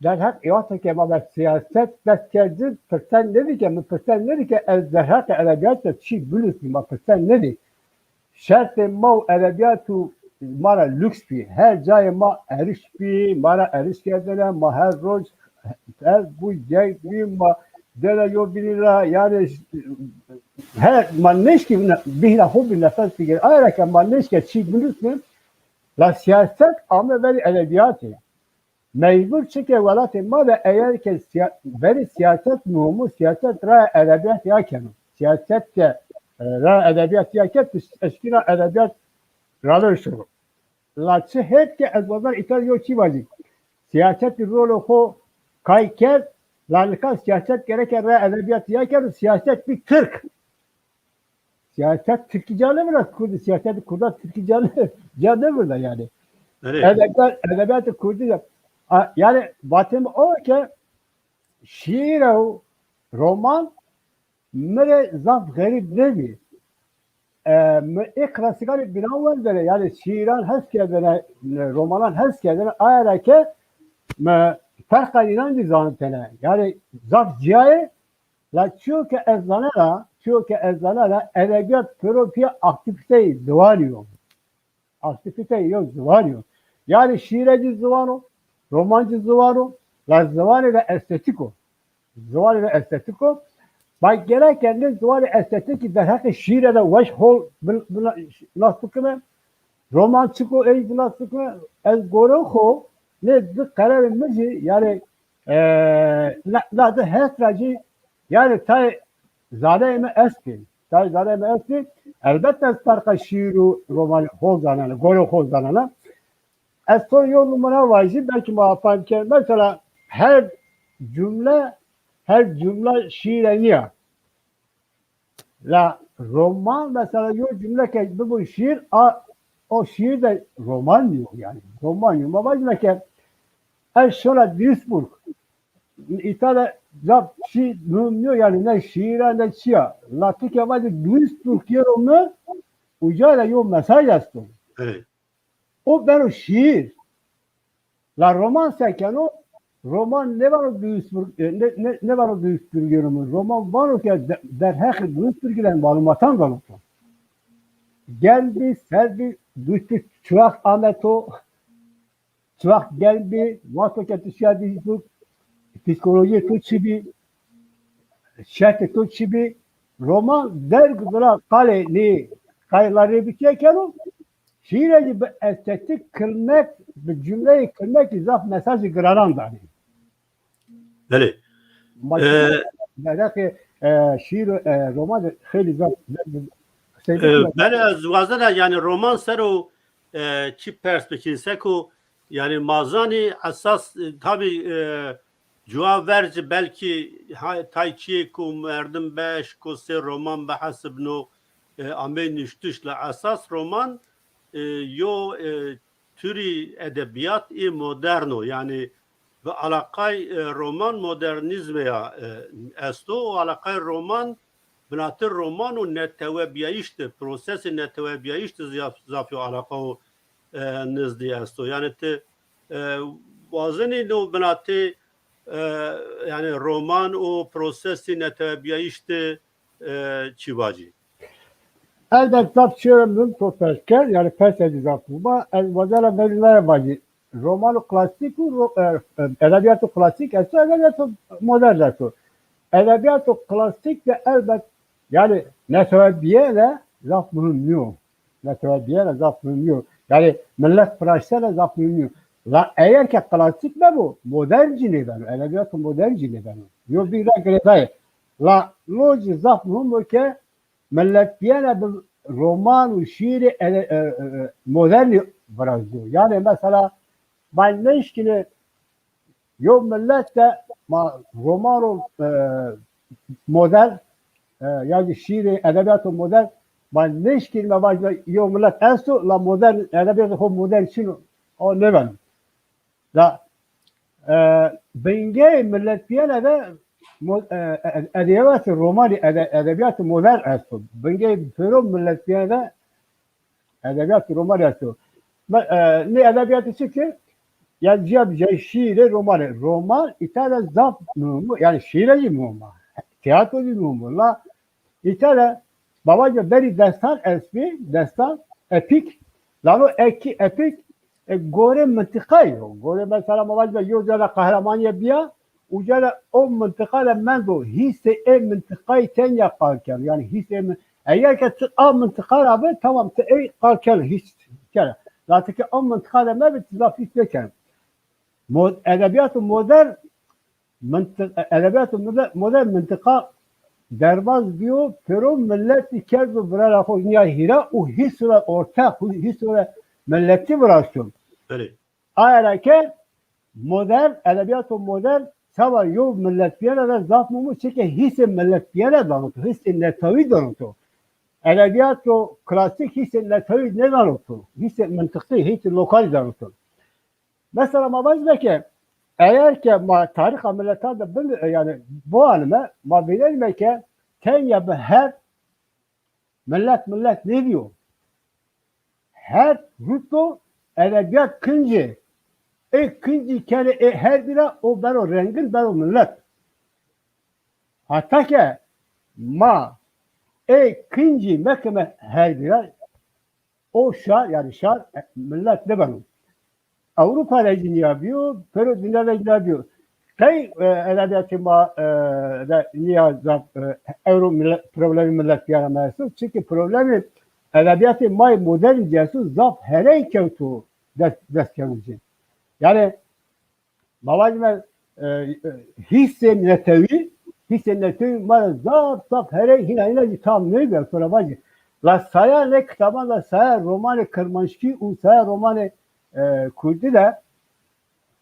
derheq ewata ke ma be sîyaset dest kerdin, pirsen nêdî ke, mi pirsen nêdî ke ez derheqê edebîyatî de çî binusî, ma pirsen nêdî. Şertê ma û edebîyat û ma ra luks bî. Her cayê ma erişt bî, ma ra erişt kerdêne, ma her roj, her bu ceng bî, ma dêne yo bînî ra, yanî her ma nêşkî bîhna xo bî nefes bigîrê. Aye ra ke ma nêşkî çî binusnê, la sîyaset ame verî edebîyatî. Mecbur çike welatê ma de eger ke sîya-, verî sîyaset muhîm o, sîyaset raya edebîyatî ya keno. Sîyaset ke, e, raya edebîyatî ya kerd, eşkîna edebîyat raver şoro. La çi hêt ke ez wazena îta yo çî vajî. Sîyasetî rolê xo kay kerd, la nika sîyaset gereke raya edebîyatî ya kerd, sîyaset bî tirk. Sîyaset tirkî ca nêvirda, kurdî, sîyasetê kurdan tirkî ca nê-, ca nêvirda yanî. Belê. Edebîyat, edebîyatê kurdî de. A, yanî vatê mi o ke şîîr û roman mi rê zaf xerîb nêbî. E, mi ê klasîkanê bînan wendêne, yanî şîîran hes kerdêne, romanan hes kerdêne, aye ra ke mi ferqa înan zî zanitêne. Yanî zaf cîya yê, la çîyo ke ez zanena, çîyo ke ez zanena, edebîyat pêro pîya aktîfîteyê ziwanî yo. Aktîfîteyê yo ziwanî yo. Yanî şîîre zî ziwan o, roman zî ziwan o, la ziwanê de estetîk o. Ziwanê de estetîk o. Ma gereke nê ziwanê estetîkî derheqê şîîre de weş hol bin-, bin-, nas bikime, roman çik o ey zî nas bikime. Ez gorê xo nê di qerarê mi zî, yanî, e, na, na di hest ra zî, yanî tayê zaneyê mi estê. Tayê zaneyê mi estê. Elbet ez ferqa şîîr û romanî hol zanena, gorê xo zanena. Ez to yo nimûne vajî, belkî ma fam kerd. Mesela her cumle, her cumle şîîre nîya. La roman, mesela yo cumle ke bibo şîîr, a, o şîîr de roman nîyo yanî. Roman nîyo. Ma vajîme ke ez şona Duisburg. Îta de zaf çî muhîm nîyo yanî, ne şîîr a ne çî ya. La ti ke vajî Duisburg yeno mi, uca de yo mesaj esto. Evet. O beno şîîr. La roman se keno? Roman nêvano Duisburg, e, nê, nê, nêvano Duisburg yeno mi. Roman vano ke de-, derheqê Duisburgî de malumatan dano to. Germ bî, serd bî, Duisburg çiwaxt ame to, çiwaxt germ bî, wexto ke ti şiya Duisburg, psîkolojîyê to çi bî, şertê to çi bî. Roman derg vila qalê nê qayla rê bikê keno. Şîîre zî bi estetîk kilmek, bi cumleyê kilmekî zaf mesajê giranan danê. Belê. Ma Ee, derheqê, e, şîîr, e, roman de xeylî zaf, zaf, zaf, E, belê, ez wazena, yanî roman ser o, e, çi pers bikîn, seko, yanî ma zanî esas, e, tabî, e, cuwa verci belkî ha-, tay çîyê ku merdim beş ku sê roman bihesibno, e, amey nuştiş, la esas roman, e, yo, e, turî edebîyat ê modern o. Yanî bi alaqay, e, roman modernîzmê ya, e, esto û alaqay roman binatê roman û netewebîyayîş de, prosesê netewebîyayîş de zaf, zaf yo alaqa û, e, nizdî esto. Yanî ti, e, wazenî no binatê, e, yanî roman û prosesê netewebîyayîş de, e, çi vacî? Elbet zaf çîyo muhîm to pers kerd, yanî persê zî zaf muhîm a. Ez wazena verî naye vacî. Romano klasîk û ro-, e, e, edebîyato klasîk esto, edebîyato modern esto. Edebîyato klasîk de elbet, yanî netewebîyene zaf muhîm nîyo. Netewebîyene zaf muhîm nîyo. Yanî milet viraştene zaf muhîm nîyo. La eger ke klasîk bebo, modern zî nêbeno, edebîyato modern zî nêbeno. Yo bî ra girêdayê. La lo zî zaf muhîm o ke milet dîyene bi roman û şîîrê ede-, e, e, e, modernî virazîyo. Yanî mesela ma nêşkîne Yo millet de ma romano, e, modern, e, yanî şîîrê, edebîyato modern, ma nêşkînîme vajîme yo millet esto, la modern, edebîyato xo modern çin o, o nêbeno. La, e, bingeyê milletbîyene de mo-, e, e, edebîyatê romanî, ede-, edebîyatê modern esto. Bingeyê pêro milletbîyene de edebîyatê romanî esto. Me-, e, nê edebîyatî çi ki? Yanî cîya bi cayê şîîrê, romanê. Roman îta de zaf muhîm o, yanî şîîre zî muhîm a. Tîyatro zî muhîm o. La îta de, ma vajîme berî destan estbî, destan, epîk. La no ekî, epîk, e, gorê mintiqayî yo. Gorê mesela ma vajîme yo ca de qehremanîye bîya, uca de o mintiqa de mendo, hîsê ê mintiqayî tenya qal keno. Yanî hîsê ê min-, eger ke ti a mintiqa ra bi, tamam, ti ey qal keno, hîs keno. La ti ke o mintiqa de mebî, ti zaf hîs nêkeno. Mo-, edebîyato modern, mintiq-, edebîyato mode-, modern mintiqa derbaz bîyo, pêro miletî kerdo virara xo nîya hîra û hîs ra orteq, hîs ra miletî viraşto. Belê. Aye ra ke modern, edebîyato modern seba yo miletbîyene de zaf muhîm o, çike hîsê miletbîyene dano to, hîsê netewî dano to. Edebîyato klasîk hîsê netewî nêdano to, hîsê mintiqî, hîsê lokalî dano to. Mesela ma vajîme ke eger ke ma tarîxa miletan de bin-, yanî biwanîme, ma vînenîme ke tenya bi herb milet milet nêbîyo. Herb rût do, edebîyat kincî. Ê kincî kenê ê herbî ra, o beno rengin, beno milet. Heta ke ma ê kincî mekime herbî ra, o şar, yanî şar, e, milet nêbeno. Ewropa de jî nîya bîyo, pêro dinya de jî nîya bîyo. Qey, e, edebîyatê ma, e, de nîya zaf, e, ewro mile-, problemê miletbîyana ma esto? Çimkî problemê edebîyatê ma yê modern zî esto, zaf herey kewto dest, dest kewto ci. Yanî, ma vajîme, e, e, hîsê netewî, hîsê netewî ma rê zaf zaf herey, hîna hîna zî tam nêbîya, to ra vajî. La saya nê kitaban de, saya romanê kirmanckî û saya romanê, e, kurdî de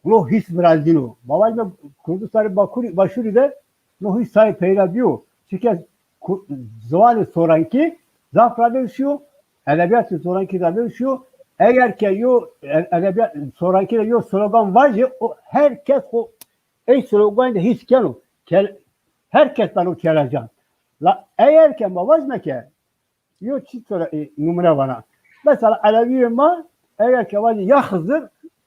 no hîs virazîno. Ma vajîme Kurdistanê Bakurî, Başûrî de no hîs sayê peyda bîyo. Çike ku-, ziwanê sorankî zaf ravêr şîyo, edebîyatê sorankî ravêr şîyo. Eger ke yo e-, edebîyat sorankî de yo slogan vajê, o her kes xo ey sloganî de hîs keno. Kel-, her kes beno kelecan. La eger ke ma vajîme ke yo çî to ra, e, numune vana. Mesela elewîyê ma, eger ke vajê ya Xizir,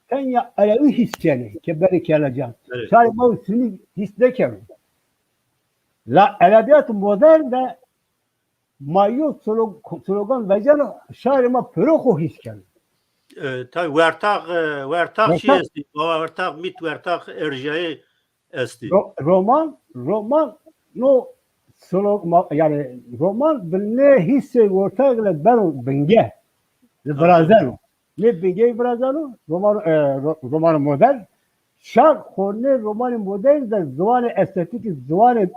tenya elewî hîs kenê ke benê kelecan. Evet. Şarê ma û sunî hîs nêkeno. La edebîyatê modern de ma yo slo-, slogan veceno, şarê ma pêro xo hîs keno. E, tabii wertax, e, wertax şey Wertax estî, baba wertax mit, wertax erjayê estî. Ro-, roman, roman no solo-, ma-, yanî roman bi nê hîsê wertax de beno binge. Virazeno. Nê bingeyî virazeno, roman, e, ro-, romanê modern. Şar xo nê romanê modern de ziwanê estetîkî, ziwanê,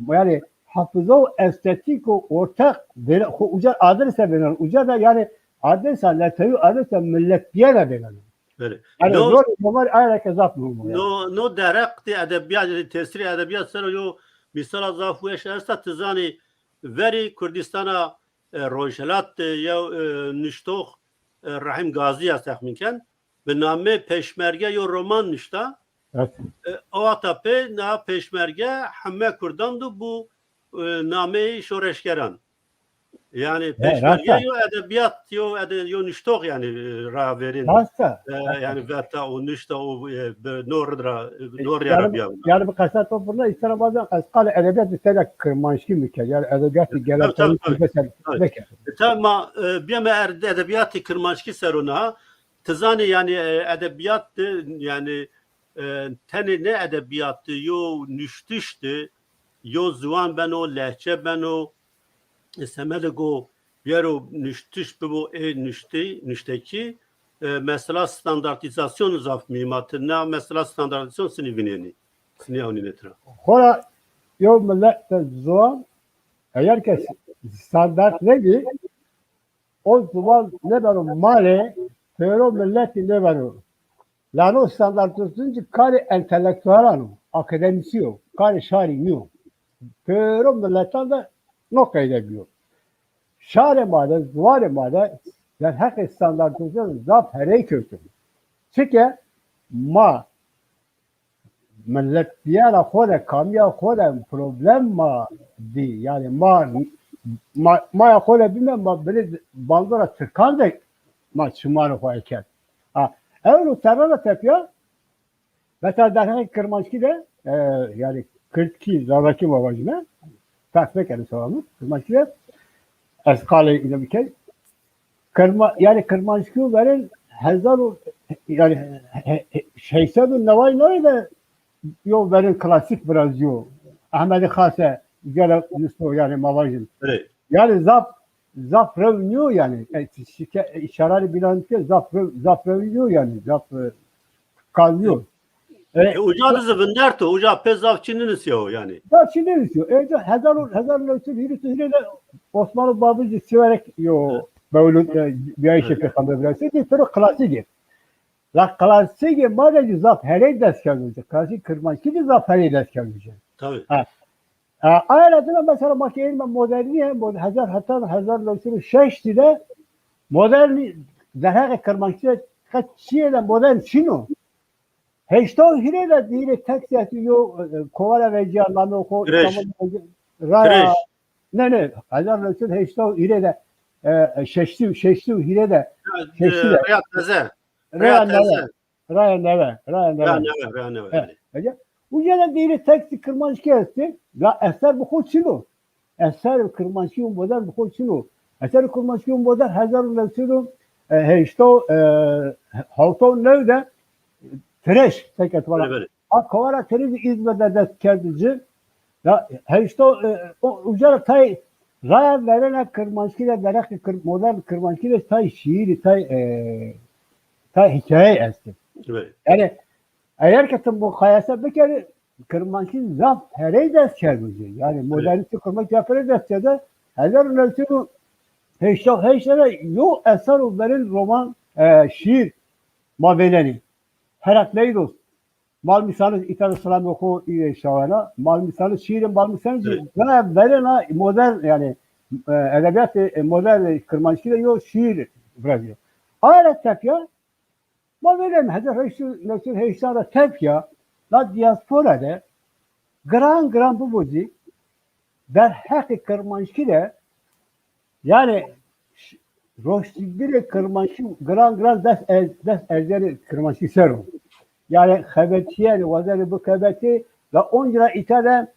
yanî hafiza û estetîko orteq vêne-, xo uca adirse vêneno. Uca de yanî adirsa netewî, adirsa miletbîyene vêneno. Belê. Yanî no, rolê romanî aye ra ke zaf muhîm o yanî. No, no dereqtê edebîyat, tesîrê edebîyat ser o yo mîsala zaf weş esta, ti zanî verî Kurdîstana, e, Rojhelat de yew, e, nuştox, e, Rehîm Gazî ya texmîn ken. Bi namê Pêşmerge yo roman nuşta. Evet. E, o wexta pê na Pêşmerge heme kurdan do bû, e, nameyê şoreşgeran. Yanî Pêşmerge yo edebîyat, yo ede-, yo nuştox yanî, e, ravêrên. Rast a. E, yanî veta û nuşta û, e, bi no rid ra, e, no rîya ra bîya. Yanî bi qesa to birna, îsera bazen ez qalê edebîyatî tena kirmanckî mi kerd. Yanî edebîyatî geleneksel nêkerd. Tabii. E, tabii ma, e, bîyeme er-, edebîyatê kirmanckî ser o niha. Ti zanî yanî, e, edebîyat de, yanî, e, tenê ne edebîyat de, yo nuştiş de, yo ziwan beno, lehçe beno, e, semedê go biyero nuştiş bibo ê nuştî, nuştekî, e, mesela standartîzasyon zaf muhîm a. Ti na mesela standartîzasyon sinî vînenî, sinî ewnînê tira. Xora yo milet de ziwan, eger ke standart nêbî, o ziwan nêbeno malê pêro miletî nêbeno. La no standartizasyon zî karê entelektuelan o, akademîsî yo, karê şarî nîyo. Pêro miletan de no qeyde bîyo. Şarê ma de, ziwanê ma de derheqê standartizasyon zaf herey kewtine. Çike ma miletbîyana xo de, kamîya xo de problem ma dî. Yanî ma, ma, maya xo de bîme, ma binê bandora tirkan de ma çimanê xo eket. Ha, ewro terra de tepîya, mesela derheqê kirmanckî de, e, yanî kirdkî, zazakî ma vajîme, ferq nêkeno sewabî, kirmanckî de ez qalê îna bikey. Kirma-, yanî kirmanckî û verên hezar û, yanî he-, he-, heşt sed û neway neway de yo verên klasîk virazîyo. Ehmedî Xase gere nisto yanî ma vajin. Erê. Yanî zaf, zaf rew nîyo yanî. E, şike-, e, şararê bînan ke zaf rew, zaf rew nîyo yanî. Zaf, e, kal nîyo. E, E, uca de zî vinderto, uca pê zaf çî nînisîyo yanî. Zaf çî nînisîyo. E, ca hezar û, hezar û new sed hîris û hîrê de Osmanlı Babı zî Siverek yo mewlûd, e, bîyayîşê Pêxember viraştî, zî pêro klasîk ê. La klasîkê ma de zî zaf herey dest kerdo ci. Klasîk kirmanckî de zaf herey dest kerdo ci. Tabî. Ha. E, aye ra dina mesela ma ke ênîme modernîye, mod-, hezar, heta hezar û new sed û şeştî de modernî derheqê kirmanckî de qet çîyê de modern çin o. Heşta û hîrê de dîrê teksî yo, e, kovara vecîya namê xo, Tirêj. Îstanbul vecîya, raya, Tirêj. Ne, ne, hezar û new sed û heşta û hîrê de, e, e, şeştî, şeştî û hîrê de, Ya, şeştî e, de. Raya teze. Raya Raya neve. Teze. Raya neve. Raya neve. Raya neve, raya neve, He, yanî. Ece. Uca de dîrê teksî kirmanckî estê. La eser bi xo çin o. Eser kirmanckî û modern bi xo çin o. Eser kirmanckî û modern hezar û new sed û heşta, e, hewta û new de Tirêj, seke tu vana. Belê, belê. A kovara Tirêj zî Îzmir de dest kerdi ci. Ya, heşta, e, o, uca ra tay raya verena kirmanckî de, derheqê kir-, modern kirmanckî de tay şîîrî, tay, e, tay hîkaye estê. Belê. Yanî, eger ke ti muqayese bikerî, kirmanckî zaf herey dest kerdo ci. Yanî modernîte kirmanckî zaf herey dest kerdo. Hezar û new sed û heşta û heşt de yo eser û verên roman, e, şîîr ma vênenî. Herakleidos. Malmîsanij îta de selamê xo îyê şawena. Malmîsanij, şîîrê Malmîsanij zî Evet. Raya verêna modern, yanî, e, edebîyatê, e, modern kirmanckî de yo şîîr virazîyo. Aye ra tepya, ma vênenî hezar heşt sed, new sed û heştan ra tepya, la diaspora de giran giran bibo zî, derheqê kirmanckî de, yanî, ş-, roşnbîrê kirmanckî giran giran dest er-, dest erzenê kirmanckî ser o. Yanî xebetîyenê, wazenê bixebetê, la oncî ra îta de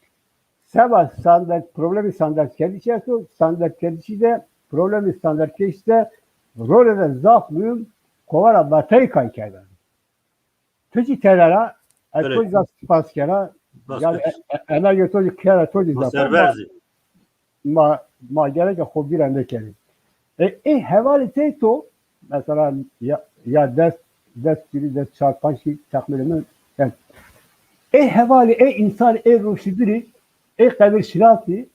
seba standart, problemê standartkerdişî esto, standartkerdişî de, problemê standartkerdişî de rolê de zaf muhîm kovara Vatayî kay kerdene. Ti zî tede ra, ez to zî zaf spas kena. Yanî, e-, e-, emegê to zî kena, to zî zaf. Ma, ma, ma gereke xo bîra nêkerî. E, ê hevalê tey to, mesela, ya, ya des, des kirî, des çar, panc kirî teqmîlê mi, yanî, ê hevalî, ê însanî, ê roşnbîrî, ê qedirşinasî,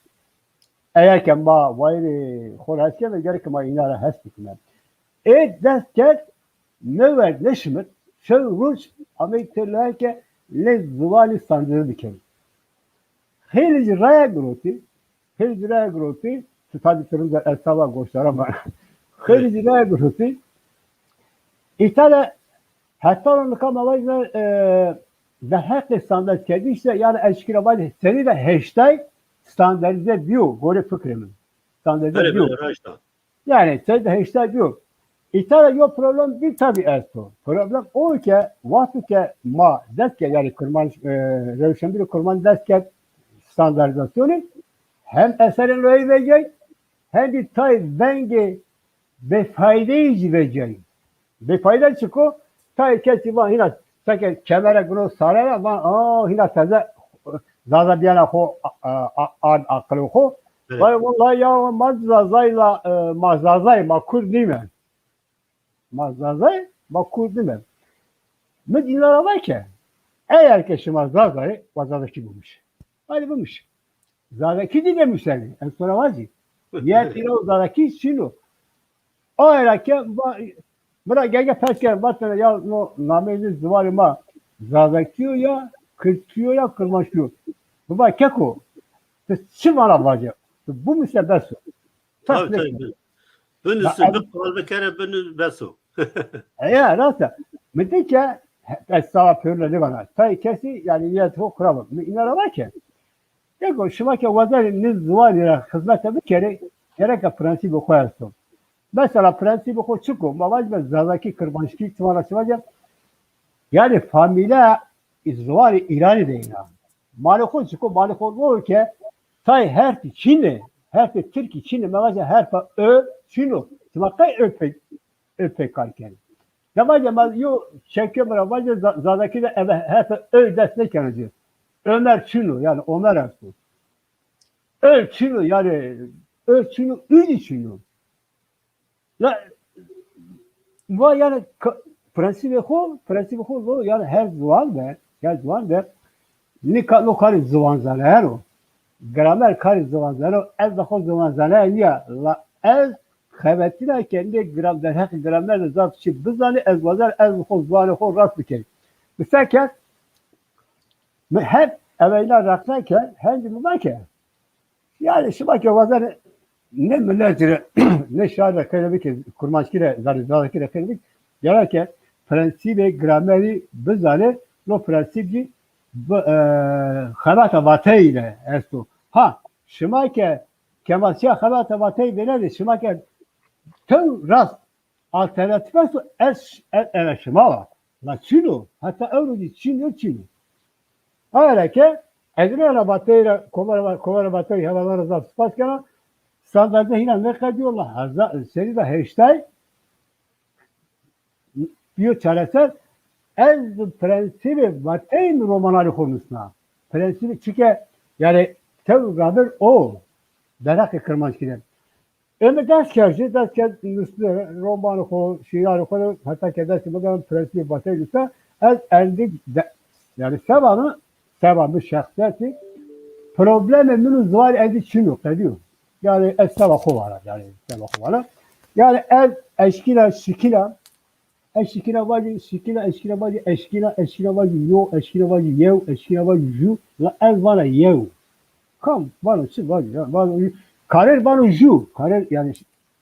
eger ke ma wayîrê xo ra hes keme, gereke ma îna ra hes bikime. Ê dest kerd, nêwerd nêşimit, şew roj amey têlaya ke nê ziwanî standardîze bikerî. Xeylê ci raya girotî, xeylê ci raya girotî, tu tabî ti rind a ez tava goşdara vana. Xeylê ci raya girotî, îta de heta nika ma vajîme, e, derheqê standardkerdiş de, yanî ez şikî ra vajî, senî de heştay standardîze bîyo, gorê fikrê mi. Standardîze bîyo. Yanî, sey de heştay bîyo. Îta de yo problem bî tabî esto. Problem o ke, wexto ke ma dest kerd, yanî kirmanc, e, rewşenbîrê kirmanc dest kerd standardîzasyonî, hem eserên royî vecay, hem zî tay vengê bêfaydeyî zî vecay. Bêfayde çik o? Tayê kesî van hîna seke kemere gino sare ra van, a, hîna teze Zaza bîyena xo, a, a, a, ard aqilê xo. Evet. Vay, wellay ya, ma Zazay la, e, ma Zazay, ma Kurd nîme. Ma Zazay, ma Kurd nîme. Mi dîna ra va ke, eger ke şima Zazay, wa Zazakî bimiş. Hadi bimiş. Zazakî zî nêmuşenê. Ez to ra vajî. Nîyetî ra o Zazakî çin o. Aye ra ke va-, Bira gege pers kerd, vatene ya no nameyê nê ziwanê ma Zazakî yo ya Kirdkî yo ya Kirmanckî yo. Biba keko, ti çi vana vace? Ti bimuse bes o. Tabii, tabii. Binusî, biqal bikere, binu, bes o. Eya, rast e. Mi de ke, ez sala pêrune nêvana. Tayê kesî, yanî nîyetê xo xirab o. Mi îna ra va ke, yeko, şima ke wazenê nê ziwanî ra xizmete bikerê, gereka prensîbê xo esto. Mesela prensîbê xo çik o? Ma vacime Zazakî, Kirmanckî, çiman ra çi vace? Yanî famîle ziwanê Îranî de îna. Malê xo çik o? Malê xo no ke tayê herfî çin ê, herfê tirkî çin ê. Ma vace herfa ö çin o. Sima qey ö pê, ö pê kar kenê? De vace ma yo çekê mi ra vace Za-, Zazakî de eve herfa ö dest nêkeno ci. Ömer çin o, yanî Omer esto. Ö çin o, yanî ö çin o, ü zî çin o. La, va yanî ka-, prensîbê xo, prensîbê xo lo, yanî her ziwan de, her ziwan de nika no karê ziwanzanayeno. Gramer karê ziwanzanayeno, ez de xo ziwanzanaya nîya. La ez xebetîna ke nê gram-, derheqê gramer de zaf çî bizanî, ez wazen ez bi xo ziwanê xo rast bikerî. Bi fekr mi hep eveyna reqne ke, hendî mi va ke, yanî şima ke wazenê nê miletî rê, nê şarî rê xêr bikê, Kurmanckî rê, zanî Zazakî rê xêr bikê, gereke prensîbê gramerî bizanê, no prensîb zî bi, e, xebata vateyî de esto. Ha, şima ke kemaşîya xebata vateyî vênenê, şima ke tew rast alternatîf esto, ez, ez eve şima va. La çin o, heta ewro zî çin o, çin o. Aye ra ke ez reyna vateyî ra, kovara, kovara vateyî hevalan ra zaf spas kena. Standarde hîna nêqedîyo, la heza-, serî de heştay bîyo çareser, ez prensîbê vateyî mi romananê xo nusna. Prensîbê çike, yanî tew ravêr o, derheqê Kirmanckî de. Ê mi dest kerd ci, dest kerd nusnî, romanê xo, şîîranê xo de, heta ke destê mi de prensîbê vateyî nusa, ez endî de, yanî seba mi, seba mi şexsîyetî, problemê min û ziwanî endî çin o, qedîyo. Yanî ez seba xo vana, yanî seba xo vana. Yanî ez eşkîna, şikîna, ez şikîna vacî şikîna, eşkîna vacî eşkîna, eşkîna vacî yo, eşkîna vacî yew, eşkîna vacî ju, la ez vana yew. Kam vano çi vano, ya vano, karêr vano ju, karêr, yanî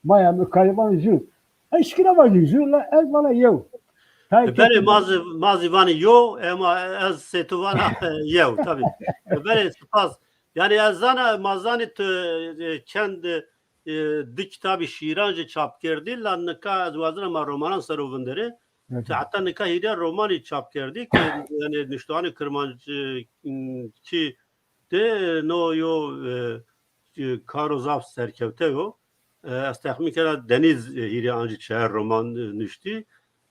maya mi karêr vano ju. Eşkîna vano ju, la ez vana yew. Tayê, e, belê, ma zî, ma zî vanê yo, ema ez sê tu vana yew, tabî. E, belê, spas. Yanî ez zana, ma zanî tu, e, çend, e, di kitabî şîîran jî çap kerdî, la nika ez wazena ma romanan ser o vinderê. Ti heta nika hîrê romanî çap kerdî ke, yanî nuştoxanê Kirmanckî de no yo, e, e, karo zaf serkewte yo. E, ez texmîn kena Denîz, e, hîrê an jî çar roman, e, nuştî.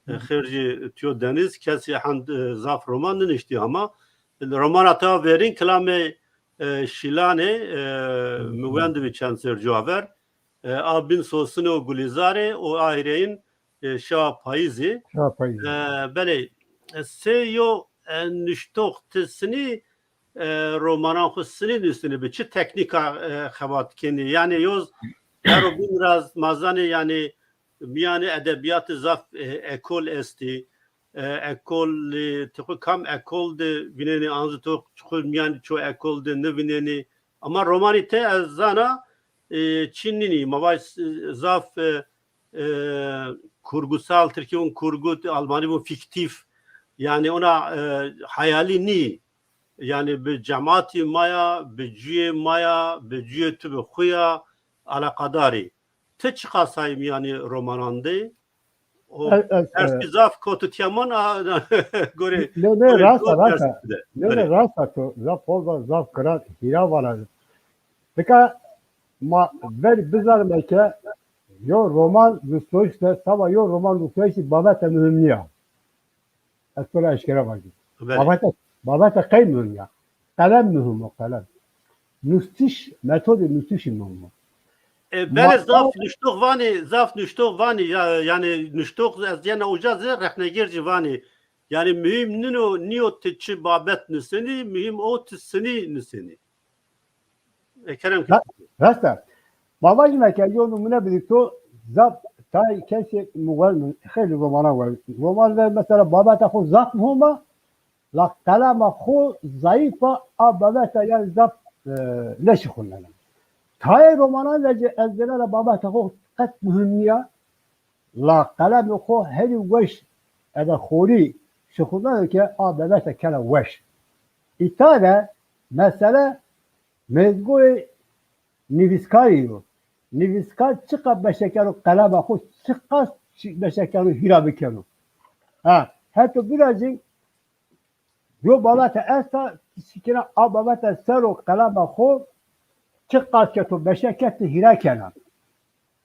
E, xêr jî tiyo Denîz, kesî hend, e, zaf roman ninuştî ama, e, romana ta verîn Kilamê, e, Şîlanê, e, mi wendibî çend serrî cuwa ver. E, a Bin Sosinê û Gulîzarê û a hîrêyin, e, Şewa Payîzî. Şewa Payîzî. E, belê, e, sê yo, e, nuştox ti sinî, e, romanan xwu sinî nusnî, bi çi teknîka, e, xebat kenî? Yanî yoz ero bîn ra ma zanê, yanî mîyanê edebîyatî zaf, e, ekol estî. E, ekol, e, ti xwu kam ekol de vînenî, an zî to xwu mîyanê ço ekol de nivînenî? Ama romanî te ez zana, e, çî nînî. Ma vaj, e, zaf, e, e, kurgusal, Tirkî vûn kurgu, Almanî vûn fiktif. Yanî ona, e, hayalî nî. Yanî bi cematî ma ya, bi cuyê ma ya, bi cuyê tu bi xwu ya eleqedar î. Ti çiqas ay mîyanê romanan de? O, ez, ez, persî, e, zaf kotî tîya ma, a, gorê, nê, nê, gorê rast a, rast a. Nê, nê, rast a, to zaf poz a, zaf giran hîra vana. Nika ma verî bizanime ke yo roman nusnoyiş de, seba yo roman nusnoyişî babete muhîm nîya. Ez to ra eşkera vajî. Belê. Babete, babete qey muhîm ya? Qelem muhîm o, qelem. Nustîş, metodê nustîşî muhîm o. E, belê, zaf nuştox vanî, zaf nuştox vanî, ya, yanî nuştox ez yena uca zî rexnegir jî vanî. Yanî muhîm nîno, nîyo ti çi babet nusenî, muhîm o ti sinî nusenî. E, kerem ke. Ra-, rast a. Ma vajîme ke yo numune bidî to, zaf Tayê kesê mi wel mi, xeylê romanan wel. Roman de mesela babeta xo zaf muhîm a, la qelema xo zayîf a, a babeta yanî zaf, e, nêşixulnena. Tayê romanan de zî ez vînena babeta xo qet muhîm nîya, la qelemê xo herî weş ebe xorî şixulneno ke a babeta kena weş. Îta de mesele mezgoyê nivîskarî yo. Nivîskar çiqas beşe keno qelema xo, çiqas çi-, beşe keno hîra bikeno. Ha, heto bîra zî yo babete esta, şikîna a babete ser o qelema xo çiqas ke to beşe ke ti hîra kena.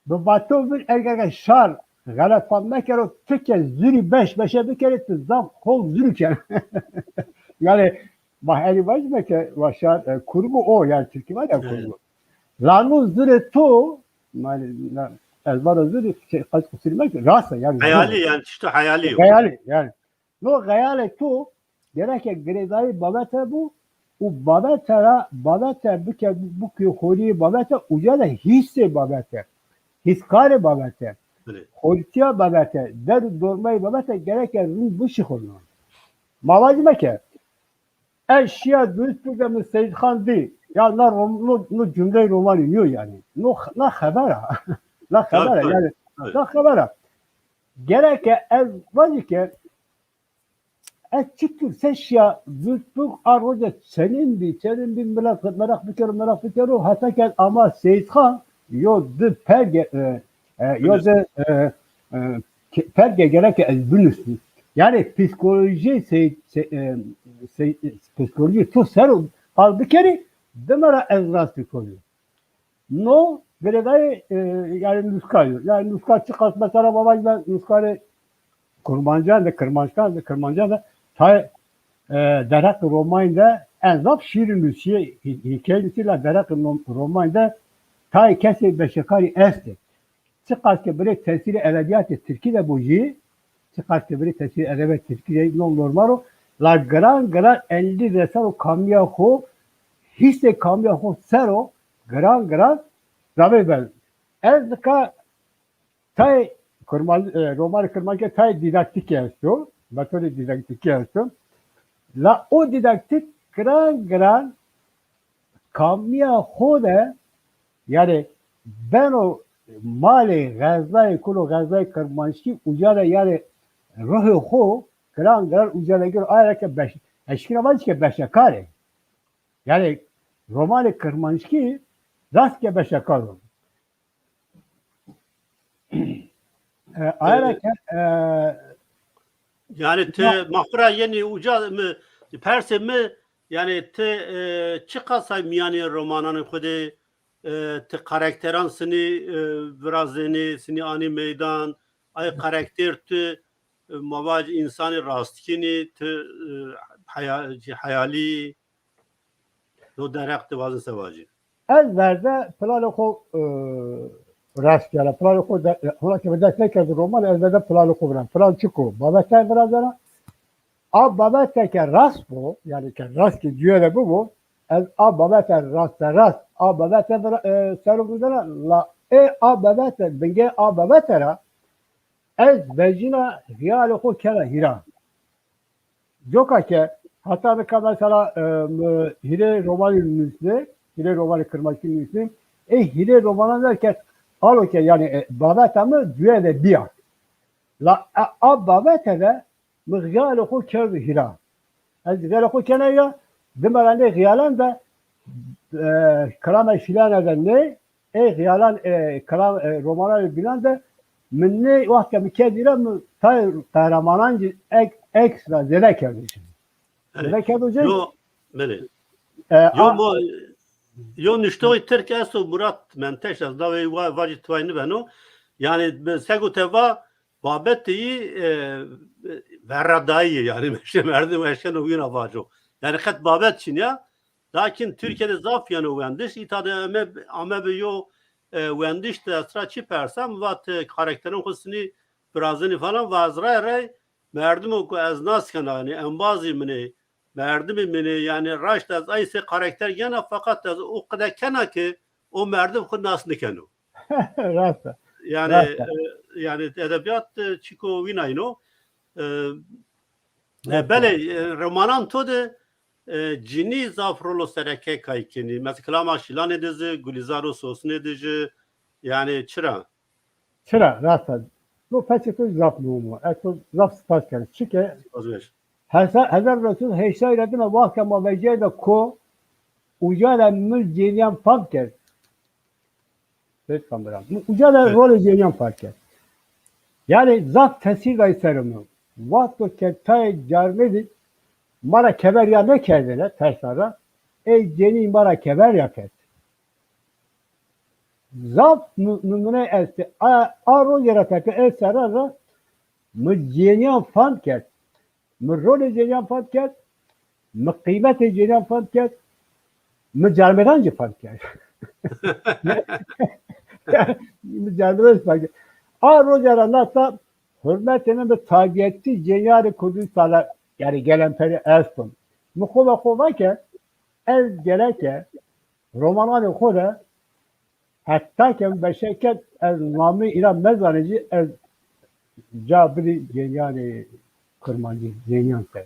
Bi vato vîr eger ke şar xelet fam mekero, ti ke zûrî beş beşe bikerî, ti zaf hol zûrî kena. Yanî, ma herî vajîme ke wa şar, e, kurgu o, yanî tirkî vajî ya kurgu. La no zûrê to, yanî, na, ez vana zûrî, şey, qet qusîr meke, rast a, yanî zûr. Xeyalî, yanî tişto xeyalî yo. Xeyalî, yanî. No xeyalê to gereke girêdayî babete bo û babete ra, babete bike, bike xorîyê babete, uca de hîsê babete, hîskarê babete, belê, xorîtîya babete, der û dormeyê babete gereke rind bişixulno. Ma vajîme ke ez şîya Duisburg de mi Seyîd Xan dî. Ya na rom-, no, no cumleyê romanî nîyo yanî. No, na xeber a. Na xeber a. Tabii, yanî, tabii. Na xeber a. Gereke ez vajî ke ez çitur se şîya Duisburg, a roce çenin bî, çenin bî, milet meraq bikero, meraq bikero, heta ke ez ama Seyîd Xan, yo di perge, e, e, yo di, e, e, ke-, perge gereke ez binusî. Yanî psîkolojî sey-, sey-, e, sey-, psîkolojî to ser o qal bikerî, dima ra ez rast bikonî. No girêdayê, e, yanî nuska yo. Yanî nuska çiqas mesela ma vajîme nuskarê kurmancan de, kirmancan de, kirmancan de tayê, e, derheqê romanî de en zaf şîrî nusîyê, hî-, hîkayî nusîyê la derheqê nom-, romanî de tayê kesê beşekarî estê. Çiqas ke birê tesîrê edebîyatê tirkî de bo jî, çiqas ke birê tesîrê edebîyatê tirkî de no normal o, la giran giran endî reseno kamîya xo, hîsê kamîya xo ser o, giran giran zafê ben. Ez nika tayê kurman-, e, romanê kirmanckî tayê dîdaktîkî esto, metodê dîdaktîkî esto. La o dîdaktîk giran giran kamîya xo de, yanî beno malê xezayê kulo, xezayê kirmanckî, uca de yanî ruhê xo giran giran uca de gero, aye ra ke beş-, eşkîna vajî ke beşekar ê. Yanî romanê kirmanckî rast ke beşekar o. E, aye ra, e, ke, e, yanî ti, ya, ma xwu ra yenî uca mi, persê mi, yanî ti, e, çiqas ay mîyanê romananê xwu de, e, ti karakteran sinî, e, virazenî, sinî anî meydan, ay karakter ti, e, ma vajî însanê rastgînî, ti, e, heya-, heyalî, no derheq ti vazin se vajî? Ez verde planê xo, e, rast kena. Planê xo de, hona ke mi dest nêkerdo roman, ez verde planê xo viran. Plan çik o? Babete virazena. A babete ke rast bo, yanî ke rast ke cuye de bibo, ez a babete rasterast, a babete vira-, e, ser o vindena, la ê a babete, bingê a babete ra ez vejîna xîyalê xo kena hîra. Coka ke heta nika mesela, e, mi hîrê romanî nusnê, hîrê romanê kirmanckî nusnê, ê hîrê romanan de ke alo ke yanî, e, babeta mi cuye de bîya. La a, a babete de mi xîyalê xo kerdo hîra. Ez xîyalê xo kena hîra, dima ra nê xîyalan de, e, kilamê fîlan de nê, ê xîyalan, e, kilam, e, romananê bînan de mi nê, wext ke mi kerd hîra, mi tayê qehremanan zî ek-, ekstra zêde kerdo ci. Belê. Zêde kerdo ci. Yo, belê. E, yo a- mo-, yo nuştoxî tirk esto, Murat Menteş, ez navê wa-, vajî, tuway nibeno. Yanî bi-, sego te va, babetê yî, e, verradayî yê, yanî meşe merdim eşkeno wîna vajo. Yanî qet babet çin ya. Lakin Tirkîye de zaf yeno wendiş. Îta de ame, ame bi yo, e, wendiş de ez ra çi persam, vat, e, karakterên xo sinî virazenî falan, va ez ray ray merdimo ku ez nas kena, yanî embazî min ê, merdimî min ê, yanî raşt ez ay sey karakter yena, feqet ez o qede kena ki o merdim xwu nas nikeno. Rast a. Yanî, rast a. E, yanî edebîyat, e, çîko wîna yeno. E, e, belê, e, romanan to de, e, cinî zaf rolo sereke kay kenî. Mesela Kilama Şîlanê de zî, Gulîzaro Sosnê de zî, yanî çira? Çira, rast a. No, pesê to zaf muhîm o. Ez to zaf spas keno. Çike heza-, hezar û new sed û heştay ra dime, wextê ma vecîyayda ko, uca ra mi cênîyan fam kerd. Seyîd Kamran. Mi uca ra rolê cênîyan fam kerd. Yanî zaf tesîr day ser mi. Wexto ke tayê carnê de ma ra kever ya nêkerdêne, tersan ra, ey cênî ma ra kever ya kerd. Zaf nu-, numune estê. A, a rojê ra teke ê serran ra mi cênîyan fam kerd. Mi rolê cênîyan fam kerd. Mi qîmetê cênîyan fam kerd. Mi carmêdan zî fam kerd. Mi carmêdan zî fam kerd. A roja ra nata hurmetê mi bi tabîetî cênîyarê Kurdîstanî, yanî gelemperî esto. Mi xo ve xo va ke ez gereke romananê xo de heta ke mi beşe kerd, ez namê înan mezanê zî, ez ca bidî cênîyanê kurmancî, cênîyan ser.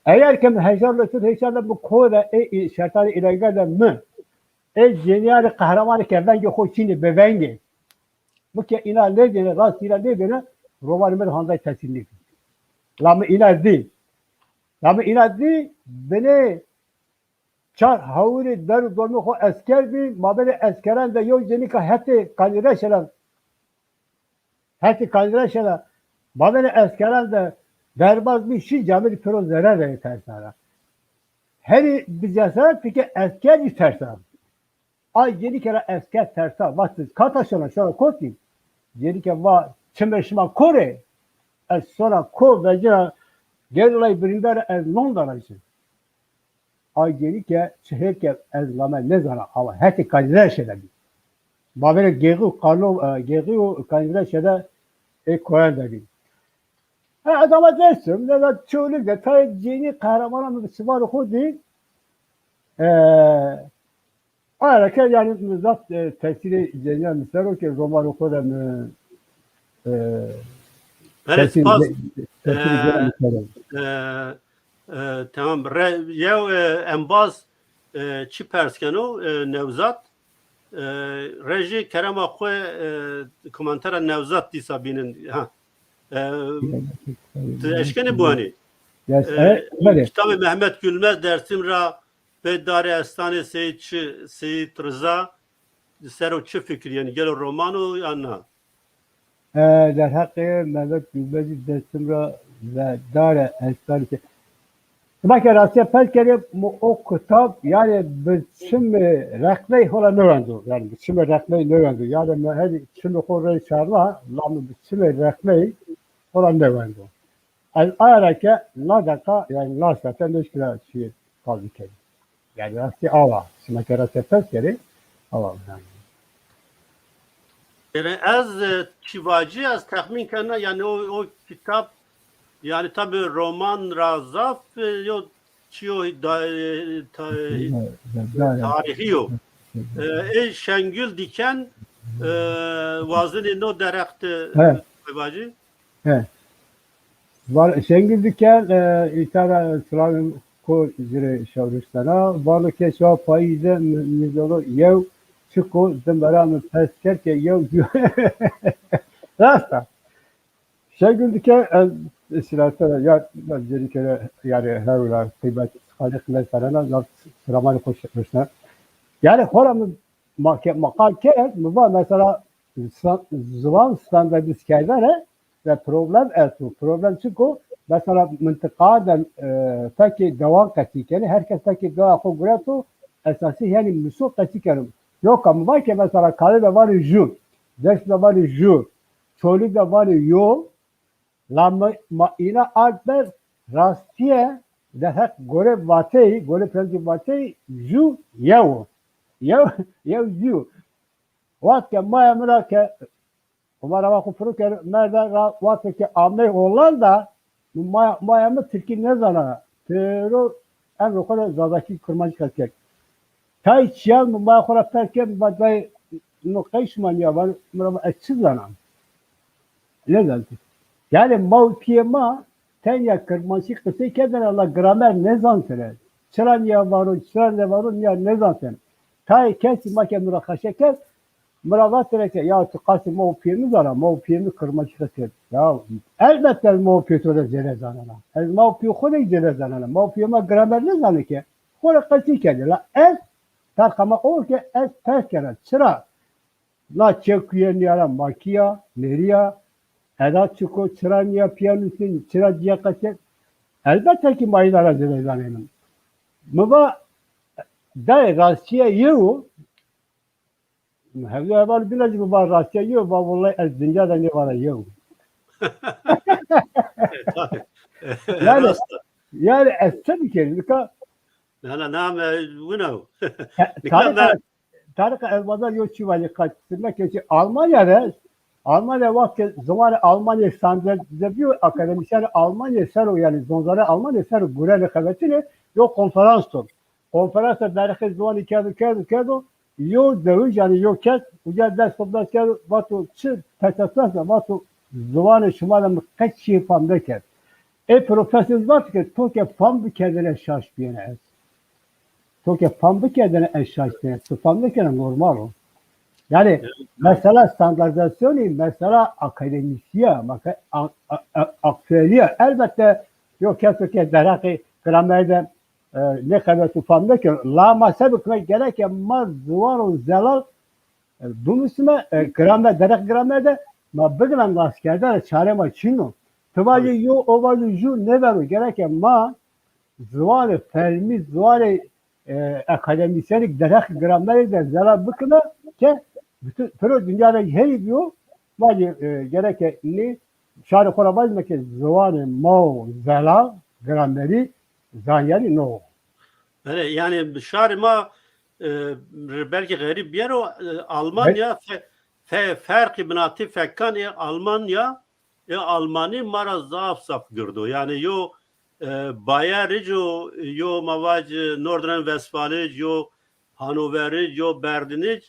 Eger ke mi hezar û new sed û heştay de mi ko de ê, ê şertanê îlegal de mi ê cênîyanê qehremanê ke vengê xo çin ê, bêveng ê, mi ke îna nêdêne, rast îna nêdêne, romanê mi de handay tesîr nêkerd. La mi îna dî. La mi îna dî, binê çar hawirê der û dormê xo esker bî, mabênê eskeran de yew cênîka hetê Kanîreşe ra, hetê Kanîreşe ra, mabênê eskeran de derbaz bî, şî camêrî pêro zerre de, tersa ra. Herî bi cesaret, çike esker zî tersa. Ay cênîke ra esker tersa, va ti kata şona, şona kotî? Cênîke va, çimê şima kor ê? Ez şona ko vecîna, gerîlayê birîndar ez non dana ci. Ay cênîke çi hêr ke ez name nêzana, ama hetê Kanîreşe de bî. Mabênê Gêxî û Qalo-, e, Gêxî û Kanîreşe de ê koyan de bî. Ha, ez ama Dêrsim, nêza Çolîg de tayê cênî qehremanan mi bi çimanê xo dî. E, aye ra ke yanî mi zaf, e, tesîrê cênîyan mi ser o ke romanê xo de mi, e, Belê, tesîrê spas. Ce-, tesîrê E, cênîyan mi ser o. E, e, temam. Re-, yew, e, embaz, e, çi pers keno, e, Newzat. E, rejî kerema xwu, e, komentera Newzat dîsa bînin. Ha. E, ti eşkenî biwanî? Yes, e, e, belê. Kitabê Mehmet Gülmez Dersim ra pê Darê Estanê Seyîd çi, Seyîd Riza, ser o çi fikirîyenî? Gelo roman o yan na? E, derheqê Mehmet Gülmezî Dersim ra ve Darê Estanê Seyîd. Sima ke rastîya pers kerê, mi o kitab, yanî bi çimê rexney hola nêwendo. Yanî bi çimê rexney nêwendo. Yanî mi herî çimê xo rey çarna, la mi bi çimê rexney hola nêwendo. Ez aye ra ke na deqa, yanî na sete nêşkîna çîyê qal bikerî. Yanî rastî awa. Sima ke rastîya pers kerê, awa. Yanî. Yanî ez, e, çi vacî, ez texmîn kena, yanî o, o kitab, yanî tabî roman ra zaf, e, yo çîyo da-, e, ta-, e, tarîxî yo. E, ê Şengül Diken, e, wazenê no derheq de, he, vacî. He. Var, Şengül Diken, e, îta ra silamê xo ci rê şawirîş kena. Vano ke şewa payîz de mi, mi zono yew çik o, dime ra mi pers kerd ke yew rast a. Şengül Diken, ez îşîna te ra, ya, ya cênîke ra, yanî hewla qîmet qalê qîmet serena, zaf silamanê xo rişna. Yanî xora mi ma-, ke-, ma qal kerd, mi va mesela sa-, ziwan standardîz kerdene de problem esto. Problem çik o? Mesela mintiqa de, e, fekê dewan qesî kenê, her kes fekê dewa xo gureto, esasî yanî miso qesî keno. Yoka mi va ke mesela Kanî de vanê ju, Dêrsim de vanê ju, Çolîg de vanê yo, la ma, ma îna ard ber, rastîye derheq gore vateyî, gore pencî vateyî ju yew o. Yew, yew ju. Wext ke maya mi ra ke, Omar ama xo piro kerd, merda ra, wexto ke amey Hollanda, mi maya, maya mi tirkî nêzana. Pêro emrê xo de zazakî, kurmancî qesî kerd. Tay çîyan mi maya xo ra pers kerd, mi va dayê, no qey şima nîya? Vano, mi ra va ez çi zana? Nêzanitêne. Yanî ma û pîyê ma tenya kirmanckî qisey kerdêne la gramer nêzanitêne. Çira nîya varo, çira nêvaro nîya nêzanitêne. Tayê kesî ma ke munaqeşe kerd, mi ra vatêne ke ya tu qasê ma û pîyê mi zana, ma û pîyê mi kirmanckî qisey kerd. Ya elbette ez ma û pîyê to de zêde zanena. Ez ma û pîyê xo de zêde zanena. Ma û pîyê ma gramer nêzanê ke. Xo rê qesey kerdê. La ez, ferqa ma o ke ez pers kena. Çira? Na çekuye nîya ra makî ya, nêrî ya, eda çik o, çira nîya pîya nusnî, çira cîya qesey. Elbette kî ma îna ra zêde zanêne. Mi va dayê rastîye yew o. Hevdû heval bîna zî mi va rastîye yew o, va wellay ez dinya de nêvana yew o. Yanî, yanî ez çi bikerî? Nika Na, na, na, me wina o. Nika Tarîka, me Tarîka ez vaza yo çî vajî, qet ti meke çî Almanya de, Almanya wextê ziwanê Almanya standartîze bîyo, akademîsyenê Almanya ser o, yanî zonzanê Almanya ser o gurenê xebetînê, yo konferans do. Konferans de derheqê ziwanî kerdo, kerdo, kerdo, yo dewij, yanî yo kes, uca dest xo bes kerdo, vato çi, P T S de, vato ziwanê şima de mi qet çîyê fam nêkerd. Ê profesor vato ke to ke fam bikerdêne şaş bîyêne ez. To ke fam bikerdêne ez şaş bîyêne. Ti fam nêkena normal o. Yanî mesela standartîzasyonî, mesela akademîsî ya, meke a-, a-, a-, aktuelî ya. Elbette yo keso ke derheqê gramerî de e, nêqebeto fam nêkeno. La ma se bikime, gereke ma ziwano zelal, e, bimusime, e, gramer, derheq gramer de ma bigina naskerdene, çarê ma çin o. Ti vajî yo, o vajî ju nêbeno. Gereke ma ziwanê fermî, ziwanê, e, akademîsyenî derheq gramerî de zelal bikime ke bütün, piro dinya de herî bîyo, vajî, e, gereke nê şarê xo ra vajîme ke ziwanê ma o zelal, gramerî, zanyarî no. Belê, yanî şarê ma, e, belkî xerîb bîyero, e, Almanya fe-, fe-, ferqî binatî fekan ê Almanya, ê Almanî ma ra zaf zaf gird o. Yanî yo, e, Bayeric o, yo ma vac, e, Nordrhein-Westfalic, yo Hannoverîc, yo Berlînic,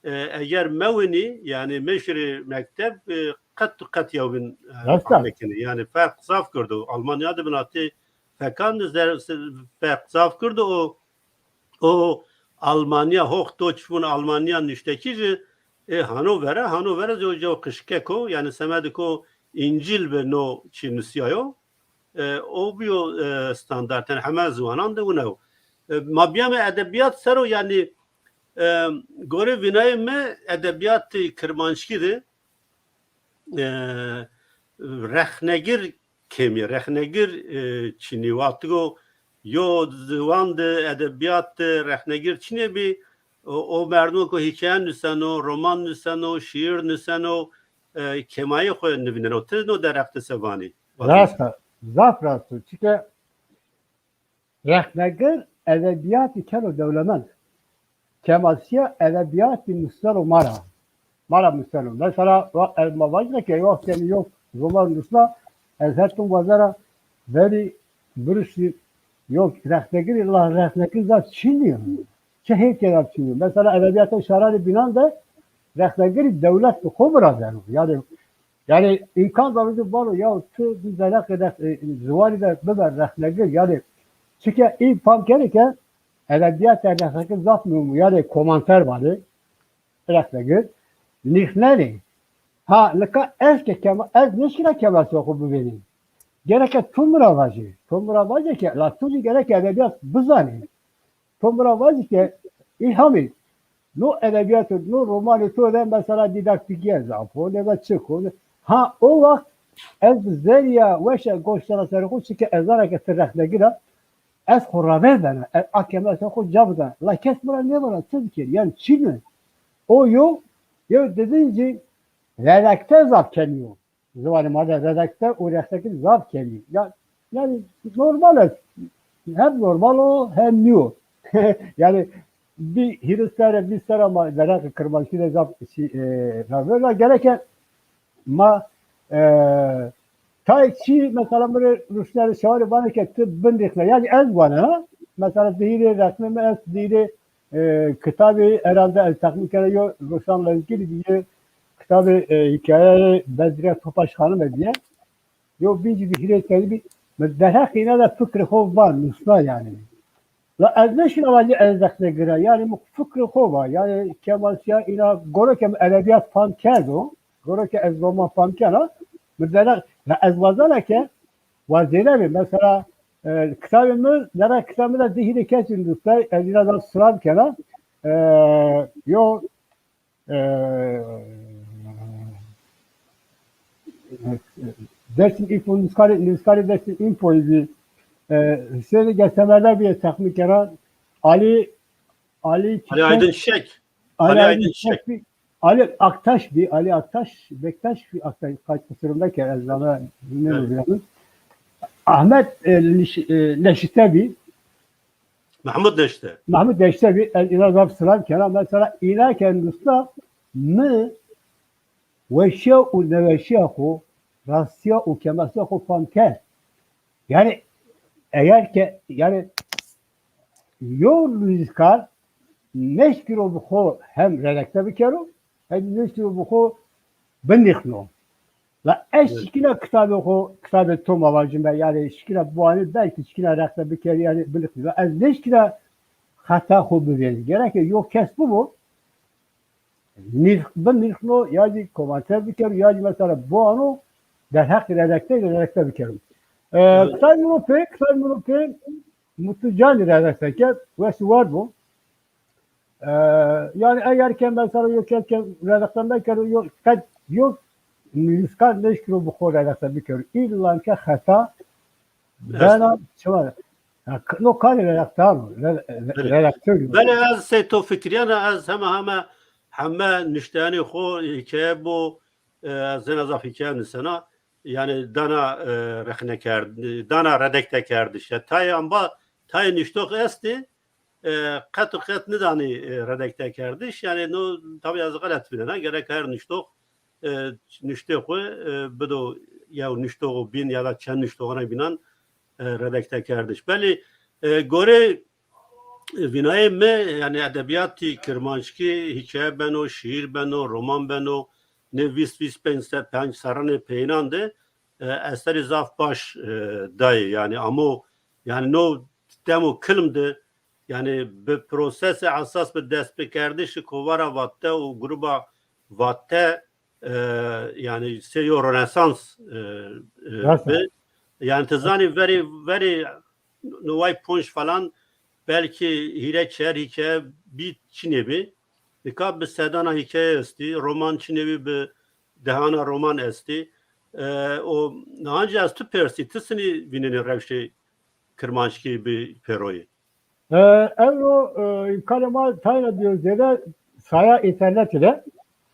e, eger mewinî, yanî meşirî mekteb, e, qet û qet yewbîn, e, Rast a. Amekinî. Yanî ferq zaf girdo. Almanya de binatî fekan de zer-, se-, ferq zaf girdo. O, o Almanya, Hochdeutsch von Almanya nuştekî jî, e, Hannover a, Hannover a jî o, jî o qişkek o, yanî semediko Încîl bi no çî nusîyayo. E, o bîyo, e, standart, yanî heme ziwanan de wina yo. E, ma bîyame edebîyat ser o, yanî, e, gorê vînayê mi edebîyatê kirmanckî de, e, rexnegir kêmî, rexnegir, e, çinî. Wextiko yo ziwan de, edebîyat de rexnegir çinê bî, o, o merdimo ku hîkaye nuseno, roman nuseno, şîîr nuseno, e, kêmayê xo nivîneno. Ti no derheq de se vanî? Rast a, zaf rast o. Çike rexnegir edebîyatî keno dewlemend. Kêmasîya edebîyatî museno ma ra. Ma ra museno. Mesela, wa-, e, ma vajîme ke wextê mi yo roman nusna, ez hetim wazena verî birusî yo rexnegirî, la rexnegir zaf çin nîyo. Çi hêkê ra çin nîyo. Mesela edebîyatê şaranê bînan de rexnegirî dewlet bi xo virazeno. Yanî Yanî îmkan dano ci vano ya ti bi derheqê rex-, e, ziwanî de bibe rexnegir. Yanî çike î fam kenê ke edebîyat de rexnegir zaf muhîm o. Yanî komanter vanê rexnegir. Nîxnenê. Ha, nika ez ke kema-, ez nêşkîna kemaşê xo bivênî. Gereke tu mi ra vajî. Tu mi ra vajê ke la tu zî gereke edebîyat bizanî. To mi ra vajî ke Îlhamî, no edebîyato, no romanê to de mesela dîdaktîkîye zaf o, nebe çik o. Ha, o wext ez zerrîya weşe goştena serê xo, çike ez zana ke ti rexnegir a, ez xo ravêr bena, ez a kemaşa xo ca bidana. La kes mi ra nêvana ti bikerî, yanî çin o. O yo, yo didin zî redakte zaf kemî yo. Ziwanê ma de redakte û rexnegir zaf kemî. Ya, yanî normal est. Hem normal o hem nîyo. Yanî bî hîris serre, vîst serre ma derheqê kirmanckî de zaf çî, e, ravêrna. Gereke ma, e, tayê çî mesela mi rê ruşnenê şawanê vanê ke ti binrîxne. Yanî ez wanena. Mesela di hîrê resmê mi est, di hîrê e, kitabî herhalde ez texmîn kena yo Ruşan Lezgînî bî, yê Kitabê e, hîkayeyê Bedrîye Topaş Xanime bîye. Yo bîncî di hîrê tenî bî. Mi derheq îna de fikrê xo va, nusna yanî. La ez nêşîna vajî ez reqde gira. Yanî mi fikrê xo va. Yanî kemasîya îna goro ke mi edebîyat fam kerdo. Goro ke ez roman fam kena. Mi derheq, la ez wazena ke wa zêde bê. Mesela e, kitabê mi, derheq kitabê mi de di hîrê kesî nustay. Ez îna de silav kena. E, yo e, Dersim Info, nuskarê, nuskarê Dersim Info bî. E, Hüseyinê Gesemerda bîye, texmîn kena. Ali, Ali Ali Çiçek, Aydın Şek. Ali Ali Aydın Aydın Şek. Çiçek bî. Ali Aktaş bî, Ali Aktaş, Bektaş bî, Aktaş, kaç kusurumda ke ez zana ne Evet. Oluyor. Ahmet e, Liş- e, Neşite bî. Mehmud Neşte. Mehmud Neşte bî, ez îna zaf silav kena. Mesela îna ke nusna mi weşîya û neweşîya xo, rastîya û kemasîya xo fam kerd. Yanî eger ke, yanî yo nusîskar nêşkiro bi xo hem redakte bikero, hem nêşkiro bi xo binîxno. La ez Evet. şikîna kitabê xo, kitabê to ma vajîme, yanî şikîna biwanî, belkî şikîna reqde bikerî, yanî binîxnî. La ez nêşkîna xeta xo bivênî. Gereke yo kes bibo, nîrx-, binîrxno, ya zî komanter bikero, ya zî mesela biwano, derheqê redakteyî de redakte bikero. E, Evet. Kitabê mi ro pê, kitabê mi ro pê Mutlu Canî redakte kerd, wes û war bo. E, yanî eger ke mesela yo kes ke redakte mekero, yo qet yo nivîskar nêşkiro bi xo redakte bikero. Îlla ke xeta bena çima. Ya, k- no karê redaktar o, re- re- Belê. Redaktor o. Belê, ez sey to fikirîyena, ez heme heme heme nuşteyanê xo, hîkaye bo, e, ez zena zaf hîkaye nusena. Yanî dana e, rexne kerd, dana redakte kerdiş. Ya tayê amba, tayê nuştox estê, e, qet û qet nidanê e, redakte kerdiş. Yanî no tabî ez xelet vînena. Gerek her nuştox e, nuştê xo e, bido yew nuştoxo bîn ya da çend nuştoxanê bînan e, redakte kerdiş. Belê e, gorê vînayê mi, yanî edebîyatî kirmanckî hîkaye beno, şîîr beno, roman beno, nê vîst vîst penc se-, penc serranê peyênan de e, eserî zaf baş e, dayê. Yanî amo, yanî no demo kilm de, yanî bi prosesê esas bi destpêkerdişê kovara Vatte û gruba Vatte e, yanî sey yo Rönesans e, e, Rast e. Bi. Yanî ti zanî verê, verê neway ponc falan belkî hîrê çer hîkaye bî çinê bî. Nika bi sedana hîkaye estî, roman çinê bî bi dehana roman estî. E, o, ancî ez tu persî, ti sinî vînenê rewşê kirmanckî bi pêroyê? E, ewro e, îmkanê ma tayna bîyo zêde saya înternetî de.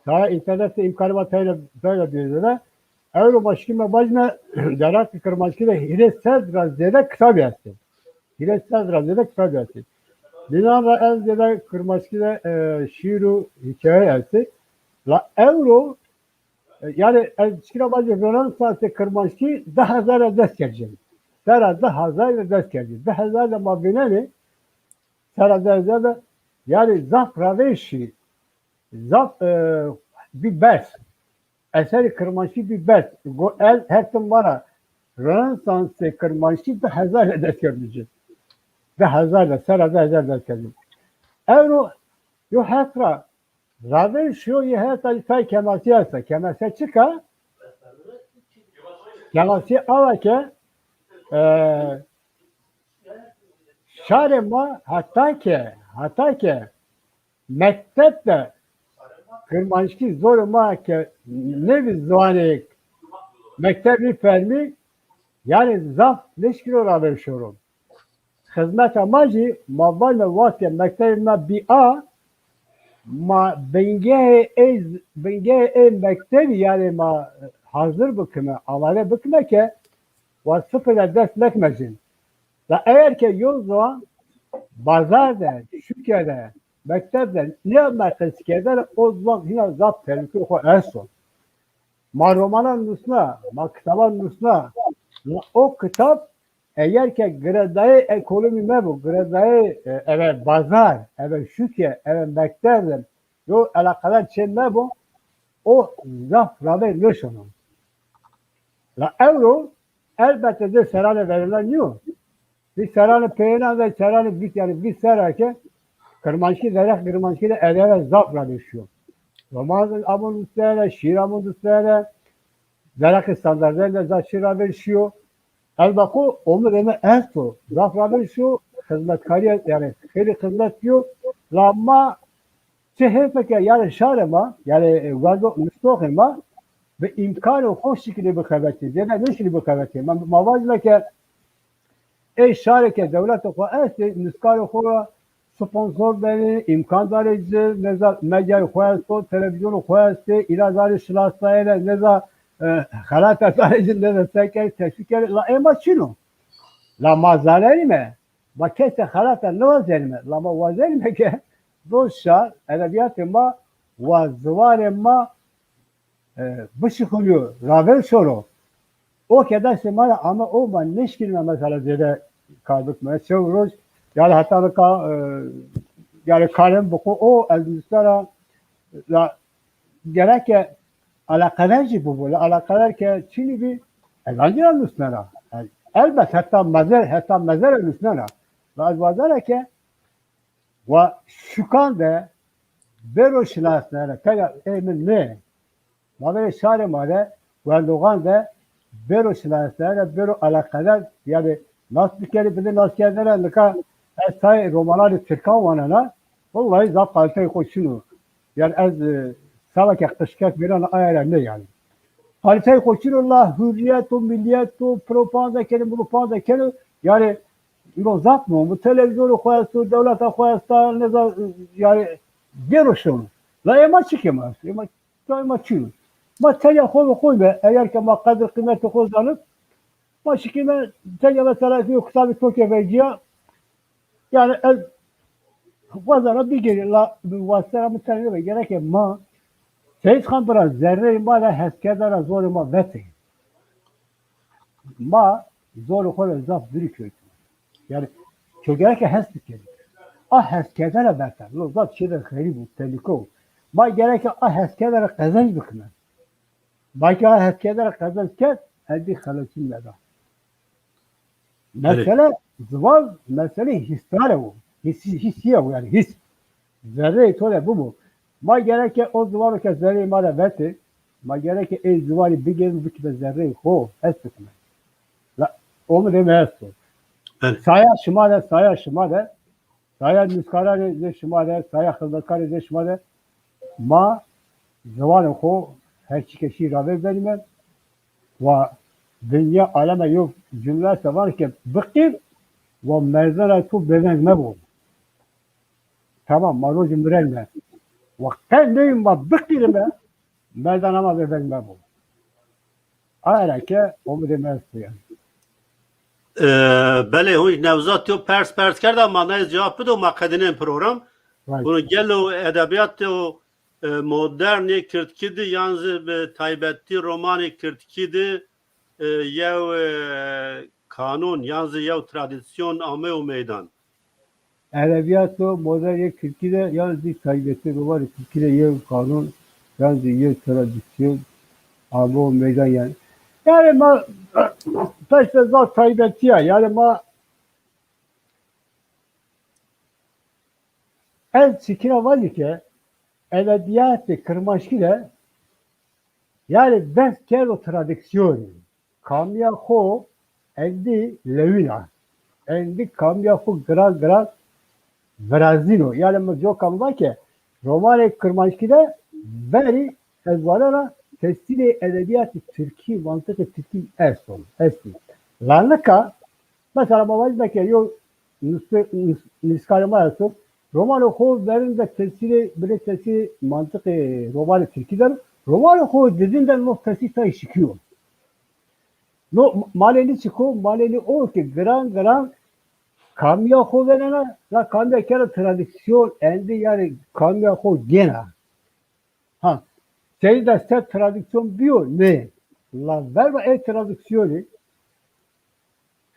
Saya înternetî de îmkanê ma tayna, tayna bîyo zêde. Ewro ma şikîme vajîme derheqê kirmanckî de hîrê sed ra zêde kitabî estê. Hîrê sed ra zêde kitabî estê. Bînan ra en zêde kirmanckî de e, şîîr û hîkaye estê. La ewro E, yanî ez çikîna vajî Rönesansê kirmanckî di hezar de dest kerdî. Sera di hezar de dest kerdî. Di hezar de ma vînenê, sera di hezar de, yanî zaf ravêr şî, zaf e, bî berz. Eserê kirmanckî bî berz. Go ez her tim vana Rönesansê kirmanckî di hezar de dest kerdî ci. Di hezar de, sera di hezar de dest kerdî. Ewro yo heq ra ravêr şîyo, yê heta tay kemasî esta. Kemasî çik a? Kemasî awa ke e, şarê ma heta ke, heta ke mekteb de kirmanckî zorê ma ke nêbî ziwanê mektebî fermî, yanî zaf nêşkîno ravêr şoro. Xizmeta ma jî, ma vajîme wextê mektebê ma bî a, ma bingehê ey, bingehê ey mektebî, yanî ma hazir bikime, amade bikime ke wa sifir de dest mekime ci. La eger ke yo ziwan bazar de, şuke de, mekteb de nêame qesîkerdene, o ziwan hîna zaf tehlukeyê xo esto. Ma romanan nusna, ma kitaban nusna. La o kitab eger ke girêdayê ekonomî mebo, girêdayê e, eve bazar, eve şuke, eve mekteb de yo eleqedar çê mebo, o zaf ravêr nêşono. La ewro elbette zê serranê verênan nîyo. Zê serranê peyênan ve serranê vîst, yanî vîst serra ke kirmanckî, zerrexê kirmanckî de edebîyat zaf ravêr şîyo. Roman amo nusnene, şîîr amo nusnene, zerrexê standardene zaf şîîr ravêr şîyo. Ez va xo omidê mi esto, zaf ravêr şîyo, xizmetkarîye, yanî xeylê xizmet bîyo. La ma çi hêf ke yanî şarê ma, yanî wendo nuştoxê ma bi îmkanê xo şikilî bixebetî, zêde nêşinî bixebetî. Ma, ma vajîme ke ey şarê ke dewlete xo estê, nuskarê xo ra sponsor benê, îmkan danê ci, nêza medyayê xo esto, televîzyonê xo estê, îna zanê şinasnayene, nêza, e, xelata danê ci, nêza se kerê, teşwîq kerê. La ê ma çin o. La ma zanenîme, ma kesê xelata nêwazenîme. La ma wazenîme ke do şar, edebîyatê ma wa ziwanê ma e, bişuxulîyo, ravêr şoro. O ke destê ma de ame, o ma nêşkînîme mesela zêde kar bikime. Çew roj, yanî heta nika, e, yanî karê mi bi xo o, ez nusnena, la gereke eleqeder jî bibo, la eleqeder ke çinî bî, ez ancî ra nusnena. El-, elbet heta mezer, heta mezer ez nusnena. La ez wazena ke wa şukan de bêro şinasnayene, tenya ê mi nê. Mabênê şarê ma de, wendoxan de bêro şinasnayene, bêro eleqeder, yanî nas bikerî, bidê naskerdene. Nika ez tayê romananê tirkan wanena, wellahî zaf qalîteyê xo çin o. Yanî ez, e, seba ke qijkek vêrena aye ra nê yanî. Qalîteyê xo çin o la hurrîyet û mîllîyet û propaganda kenê, propaganda kenê. Yanî îro zaf muhîm o. Televîzyonê xo esto, dewleta xo esta, nêza, yanî gêro şono. La ê ma çikê ma esto? Ê ma, ê ma çin o. Ma tenya xo ve xo îme. Eger ke ma qedir qîmetê xo zanib, ma şikîme tenya mesela yo kitabê to ke vecîya, yanî ez wazena bigêrî, la bi wasitena mi tenê nêbe. Gereke ma Seyîd Xan Bira zerreyê ma de heskerdena zorê ma vetê. Ma zorê xo de zaf dûrî kewtîme. Yanî to gereke hes bikerî. A heskerdene vete. No zaf çîyêde xerîb o, tehlîke o. Ma gereke a heskerdene qezenc bikime. Ma ke a heskerdene qezenc kerd, endî xeletîn meda. Belê. Mesele ziwan, meselê hîsdare o. Hîs, hîsîye o, yanî hîs. Zerreyê to de bibo. Ma gereke o ziwano ke zerreyê ma de vetê, ma gereke ê ziwanî bigêrîme, bikîme zerreyê xo, hes bikîme. La, omidê mi esto. Belê. Saya şima de, saya şima de, saya nuskarê zê şima de, saya xizmetkarê zê şima de ma ziwanê xo her çî ke şî ravêr benîme. Wa dinya aleme yo cumle esta, vanê ke biqîr, wa merdena to bêveng mebo. Tamam, ma rojî mirenîme. Wa qe nêyîme ma biqîrîme, merdena ma bêveng mebo. Aye ra ke omidê mi esto yanî. E, belê, hûn Newzat yo pers pers kerda, ma naye cewab bido, ma qedînên program. Right. Bunu gelo edebîyatê, e, modernê kirdkî de yan zî bi taybetî romanê kirdkî de, e, yew, e, kanon yan zî yew tradîsyon ameyo meydan? Edebîyato modern yê kirdkî de yan zî taybetî romanê kirdkî de yew kanon yan zî yew tradîsyon amo meydan yanî. Yanî ma pes de zaf taybetî ya. Yanî ma ez çikîna vajî ke edebîyatê kirmanckî de yanî dest kerdo tradîsyonî. Kamîya xo endî lewîna. Endî kamîya xo giran giran virazîno. Yanî mi coka mi va ke romanê kirmanckî de verî ez vanena tesîrê edebîyatê tirkî, mantiqê tirkî esto, estî. La nika, mesela ma vajîme ke yo nus-, nus-, nuskarê ma esto, romanê xo verîn de tesîrê, binê tesîrê mantiqê romanê tirkî de, romanê xo didîn de no tesîr tay şikîyo. No, manenî çik o? Manenî o ke giran giran kamîya xo vênena, la kamîya kena tradîsyon, endî yanî kamîya xo gêna. Ha, sey de se tradîsyon bîyo, nê. La verba ê tradîsyonî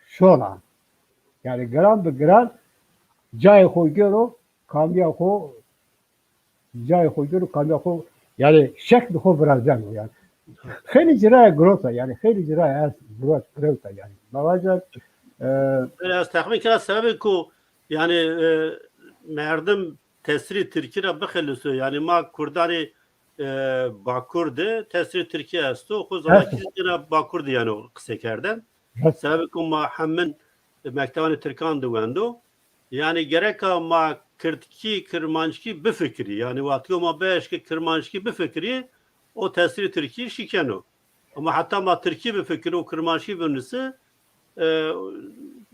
şona. Yanî giran bi giran cayê xo gêro, kamîya xo, cayê xo gêro, kamîya xo Yanî şekl xo virazeno yanî. Xeylî cira girota yanî, xeylî cira est girot, girota yanî. Ma vaca, e, Belê, ez texmîn kena sebebê ku yanî, e, merdim tesîrê tirkî ra bixeliso. Yanî ma kurdanê, e, Bakur de tesîrê tirkî esto. Xo zana kî gina Bakur de yanî qisey kerden. Sebebê ku ma hemin mektebanê tirkan de wendo. Yanî gereka ma kirdkî, kirmanckî bifikirî. Yanî wextî ma bieşkê kirmanckî bifikirî, o tesîrê tirkî şikeno. Ama heta ma tirkî bifikirî û kirmanckî binusî, e,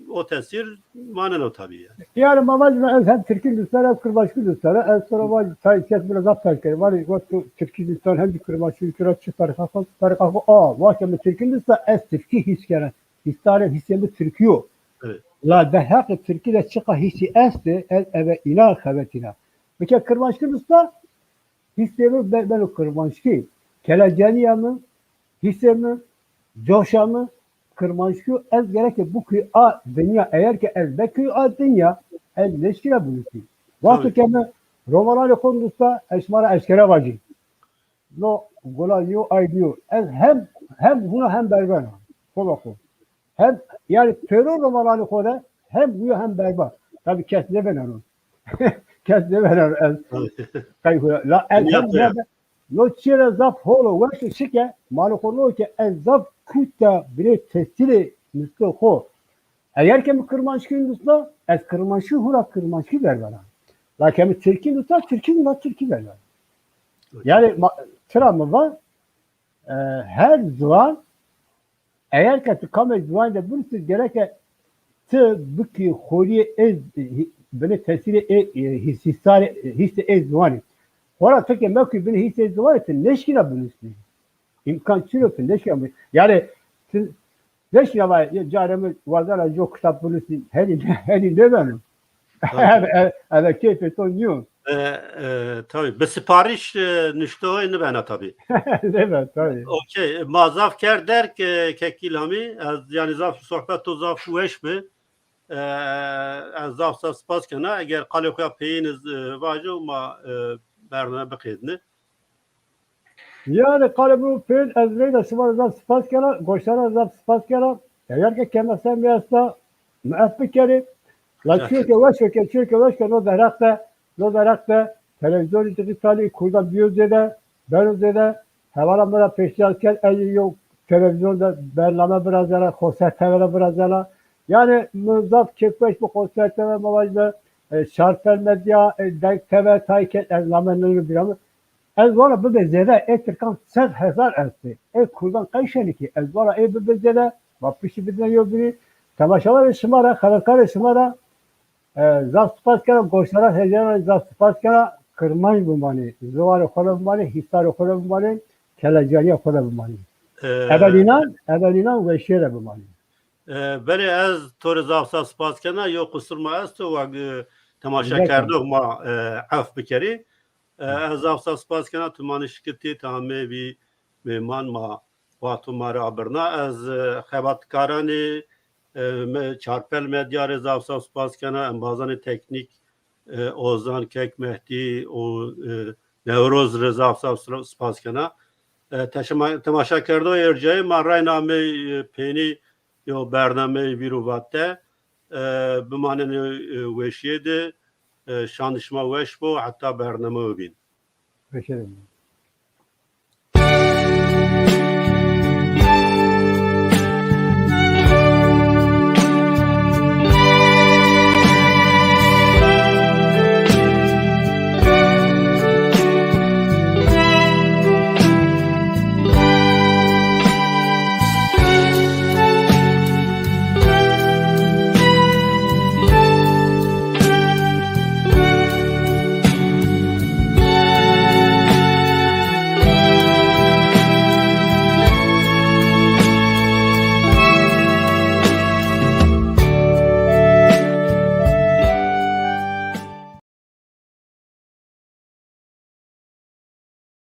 o tesîr maneno tabî yanî. Yanî ma vajîme ez hem tirkî nusena hem kirmanckî nusena. Ez to ra vajî, tay kes mi ra zaf pers kerd. Vanî, wexto tirkî nusen hem zî kirmanckî nusen, çi ferqa xo, ferqa xo a. Wexto mi tirkî nusa, ez tirkî hîs kena. Hîstarê, hîsê mi tirkî yo. La derheqê tirkî de çiqa hîsî estê, ez eve înan xebetîna. Mi ke kirmanckî nusa, hîsê mi be-, beno kirmanckî. Kelecanîya mi, hîsê mi, coşa mi kirmanckî yo. Ez gereke bikuyî a dinya. Eger ke ez bikuyî a dinya, ez nêşkîna binusî. Wexto ke mi romananê xo nusa, ez şima ra eşkera vajî. No gula yo, ay diyo. Ez hem, hem huna hem berber a. Xo be xo. Hem, yanî pêro romananê xo de hem huya hem berba. Tabî kes nêveneno. Kes nêveneno ez. Qey huya. La ez hem huya be-, no çîyê ra zaf hol o, weş o, şike, malê xo no ke ez zaf kuta binê tesîrê nusê xo. Eger ke mi kirmanckî nusna, ez kirmanckî hura kirmanckî vervena. La ke mi tirkî nusna, tirkî hura tirkî vervena. Yanî ma-, tira mi va, e, her ziwan, eger ke ti kamê ziwanî de binusî, gereke ti bikî xorîyê ê, binê tesîrê ê, e, hîs-, hîsarê, hîsê ê ziwanî. Xora ti ke mekî binê hîsê ziwanî, ti nêşkîna binusî. Îmkan çin o ti nêşkîna binusî. Yanî ti nêşkîna va, carê mi wazena jo kitab binusî, henî, henî nêbeno. Eve, eve keyfê to nîyo. E, e, tabî. Bi siparîş, e, nuştoxê nibena tabî. Nêben, tabî. Okey. Ma zaf kerd derg, e, kek Îlhamî. Ez, yanî zaf sohbet to zaf weş bi. E, ez zaf zaf spas kena. Eger qalê xo ya peyêne, e, vajo ma, e, bername biqedîne. Yanî qalê mi peyên, ez reyna şima ra zaf spas kena, goşdaran ra zaf spas kena. Eger ke kemesel mi esta, mi ef bikerê. La çîyo ke weş o ke, çîyo ke weş ke no derheq de, no derheq de televîzyonê dîjîtalî kurdan bîyo zêde, beno zêde. Hevala mi ra pêşnîyaz kerd, ez yo televîzyon de bername virazena, Xoser T V ra virazena. Yanî mi zaf kêfweş bi Xoser T V, ma vajîme, e, Çarpel Medya, e, Deng T V, tay ke ez name nêno bîra mi. Ez vana bibe zêde, ê tirkan sed hezar estê. Ê kurdan qey şenî kî, ez vana ê bibe zêde, ma piştî bidîne yewbînî. Temaşewarê şima ra, xeberkarê şima ra, e, zaf spas kena, goşdaran, hêjaran ra zaf spas kena. Kirmanc bimanê, ziwanê xo de bimanê, hîsarê xo de bimanê, kelecanîya xo de bimanê. E, eve nînan, eve nînan weşîye de bimanê. E, belê, ez to rê zaf zaf spas kena. Yo qusur ma esto, wa, e, temaşekerdox ma, e, ef bikerî. E, ez zaf zaf spas kena, tu ma nişkitî, tu amê vî mêman, ma, wexto ma rê abirna. Ez, e, xebatkaranê, e, me-, Çarpel Medya rê zaf zaf spas kena, embazanê teknîk, e, Ozan, Kek Mehdî û, e, Newroz rê zaf zaf spas kena. E, teşema-, temaşekerdoxê ercayî, ma reyna amey, e, peynî yo bernameyê vîr û vat de, e, bimanenê, e, weşîye de, e, şan şima weş bo, heta bernameyo bîn. Weşîye de bîn.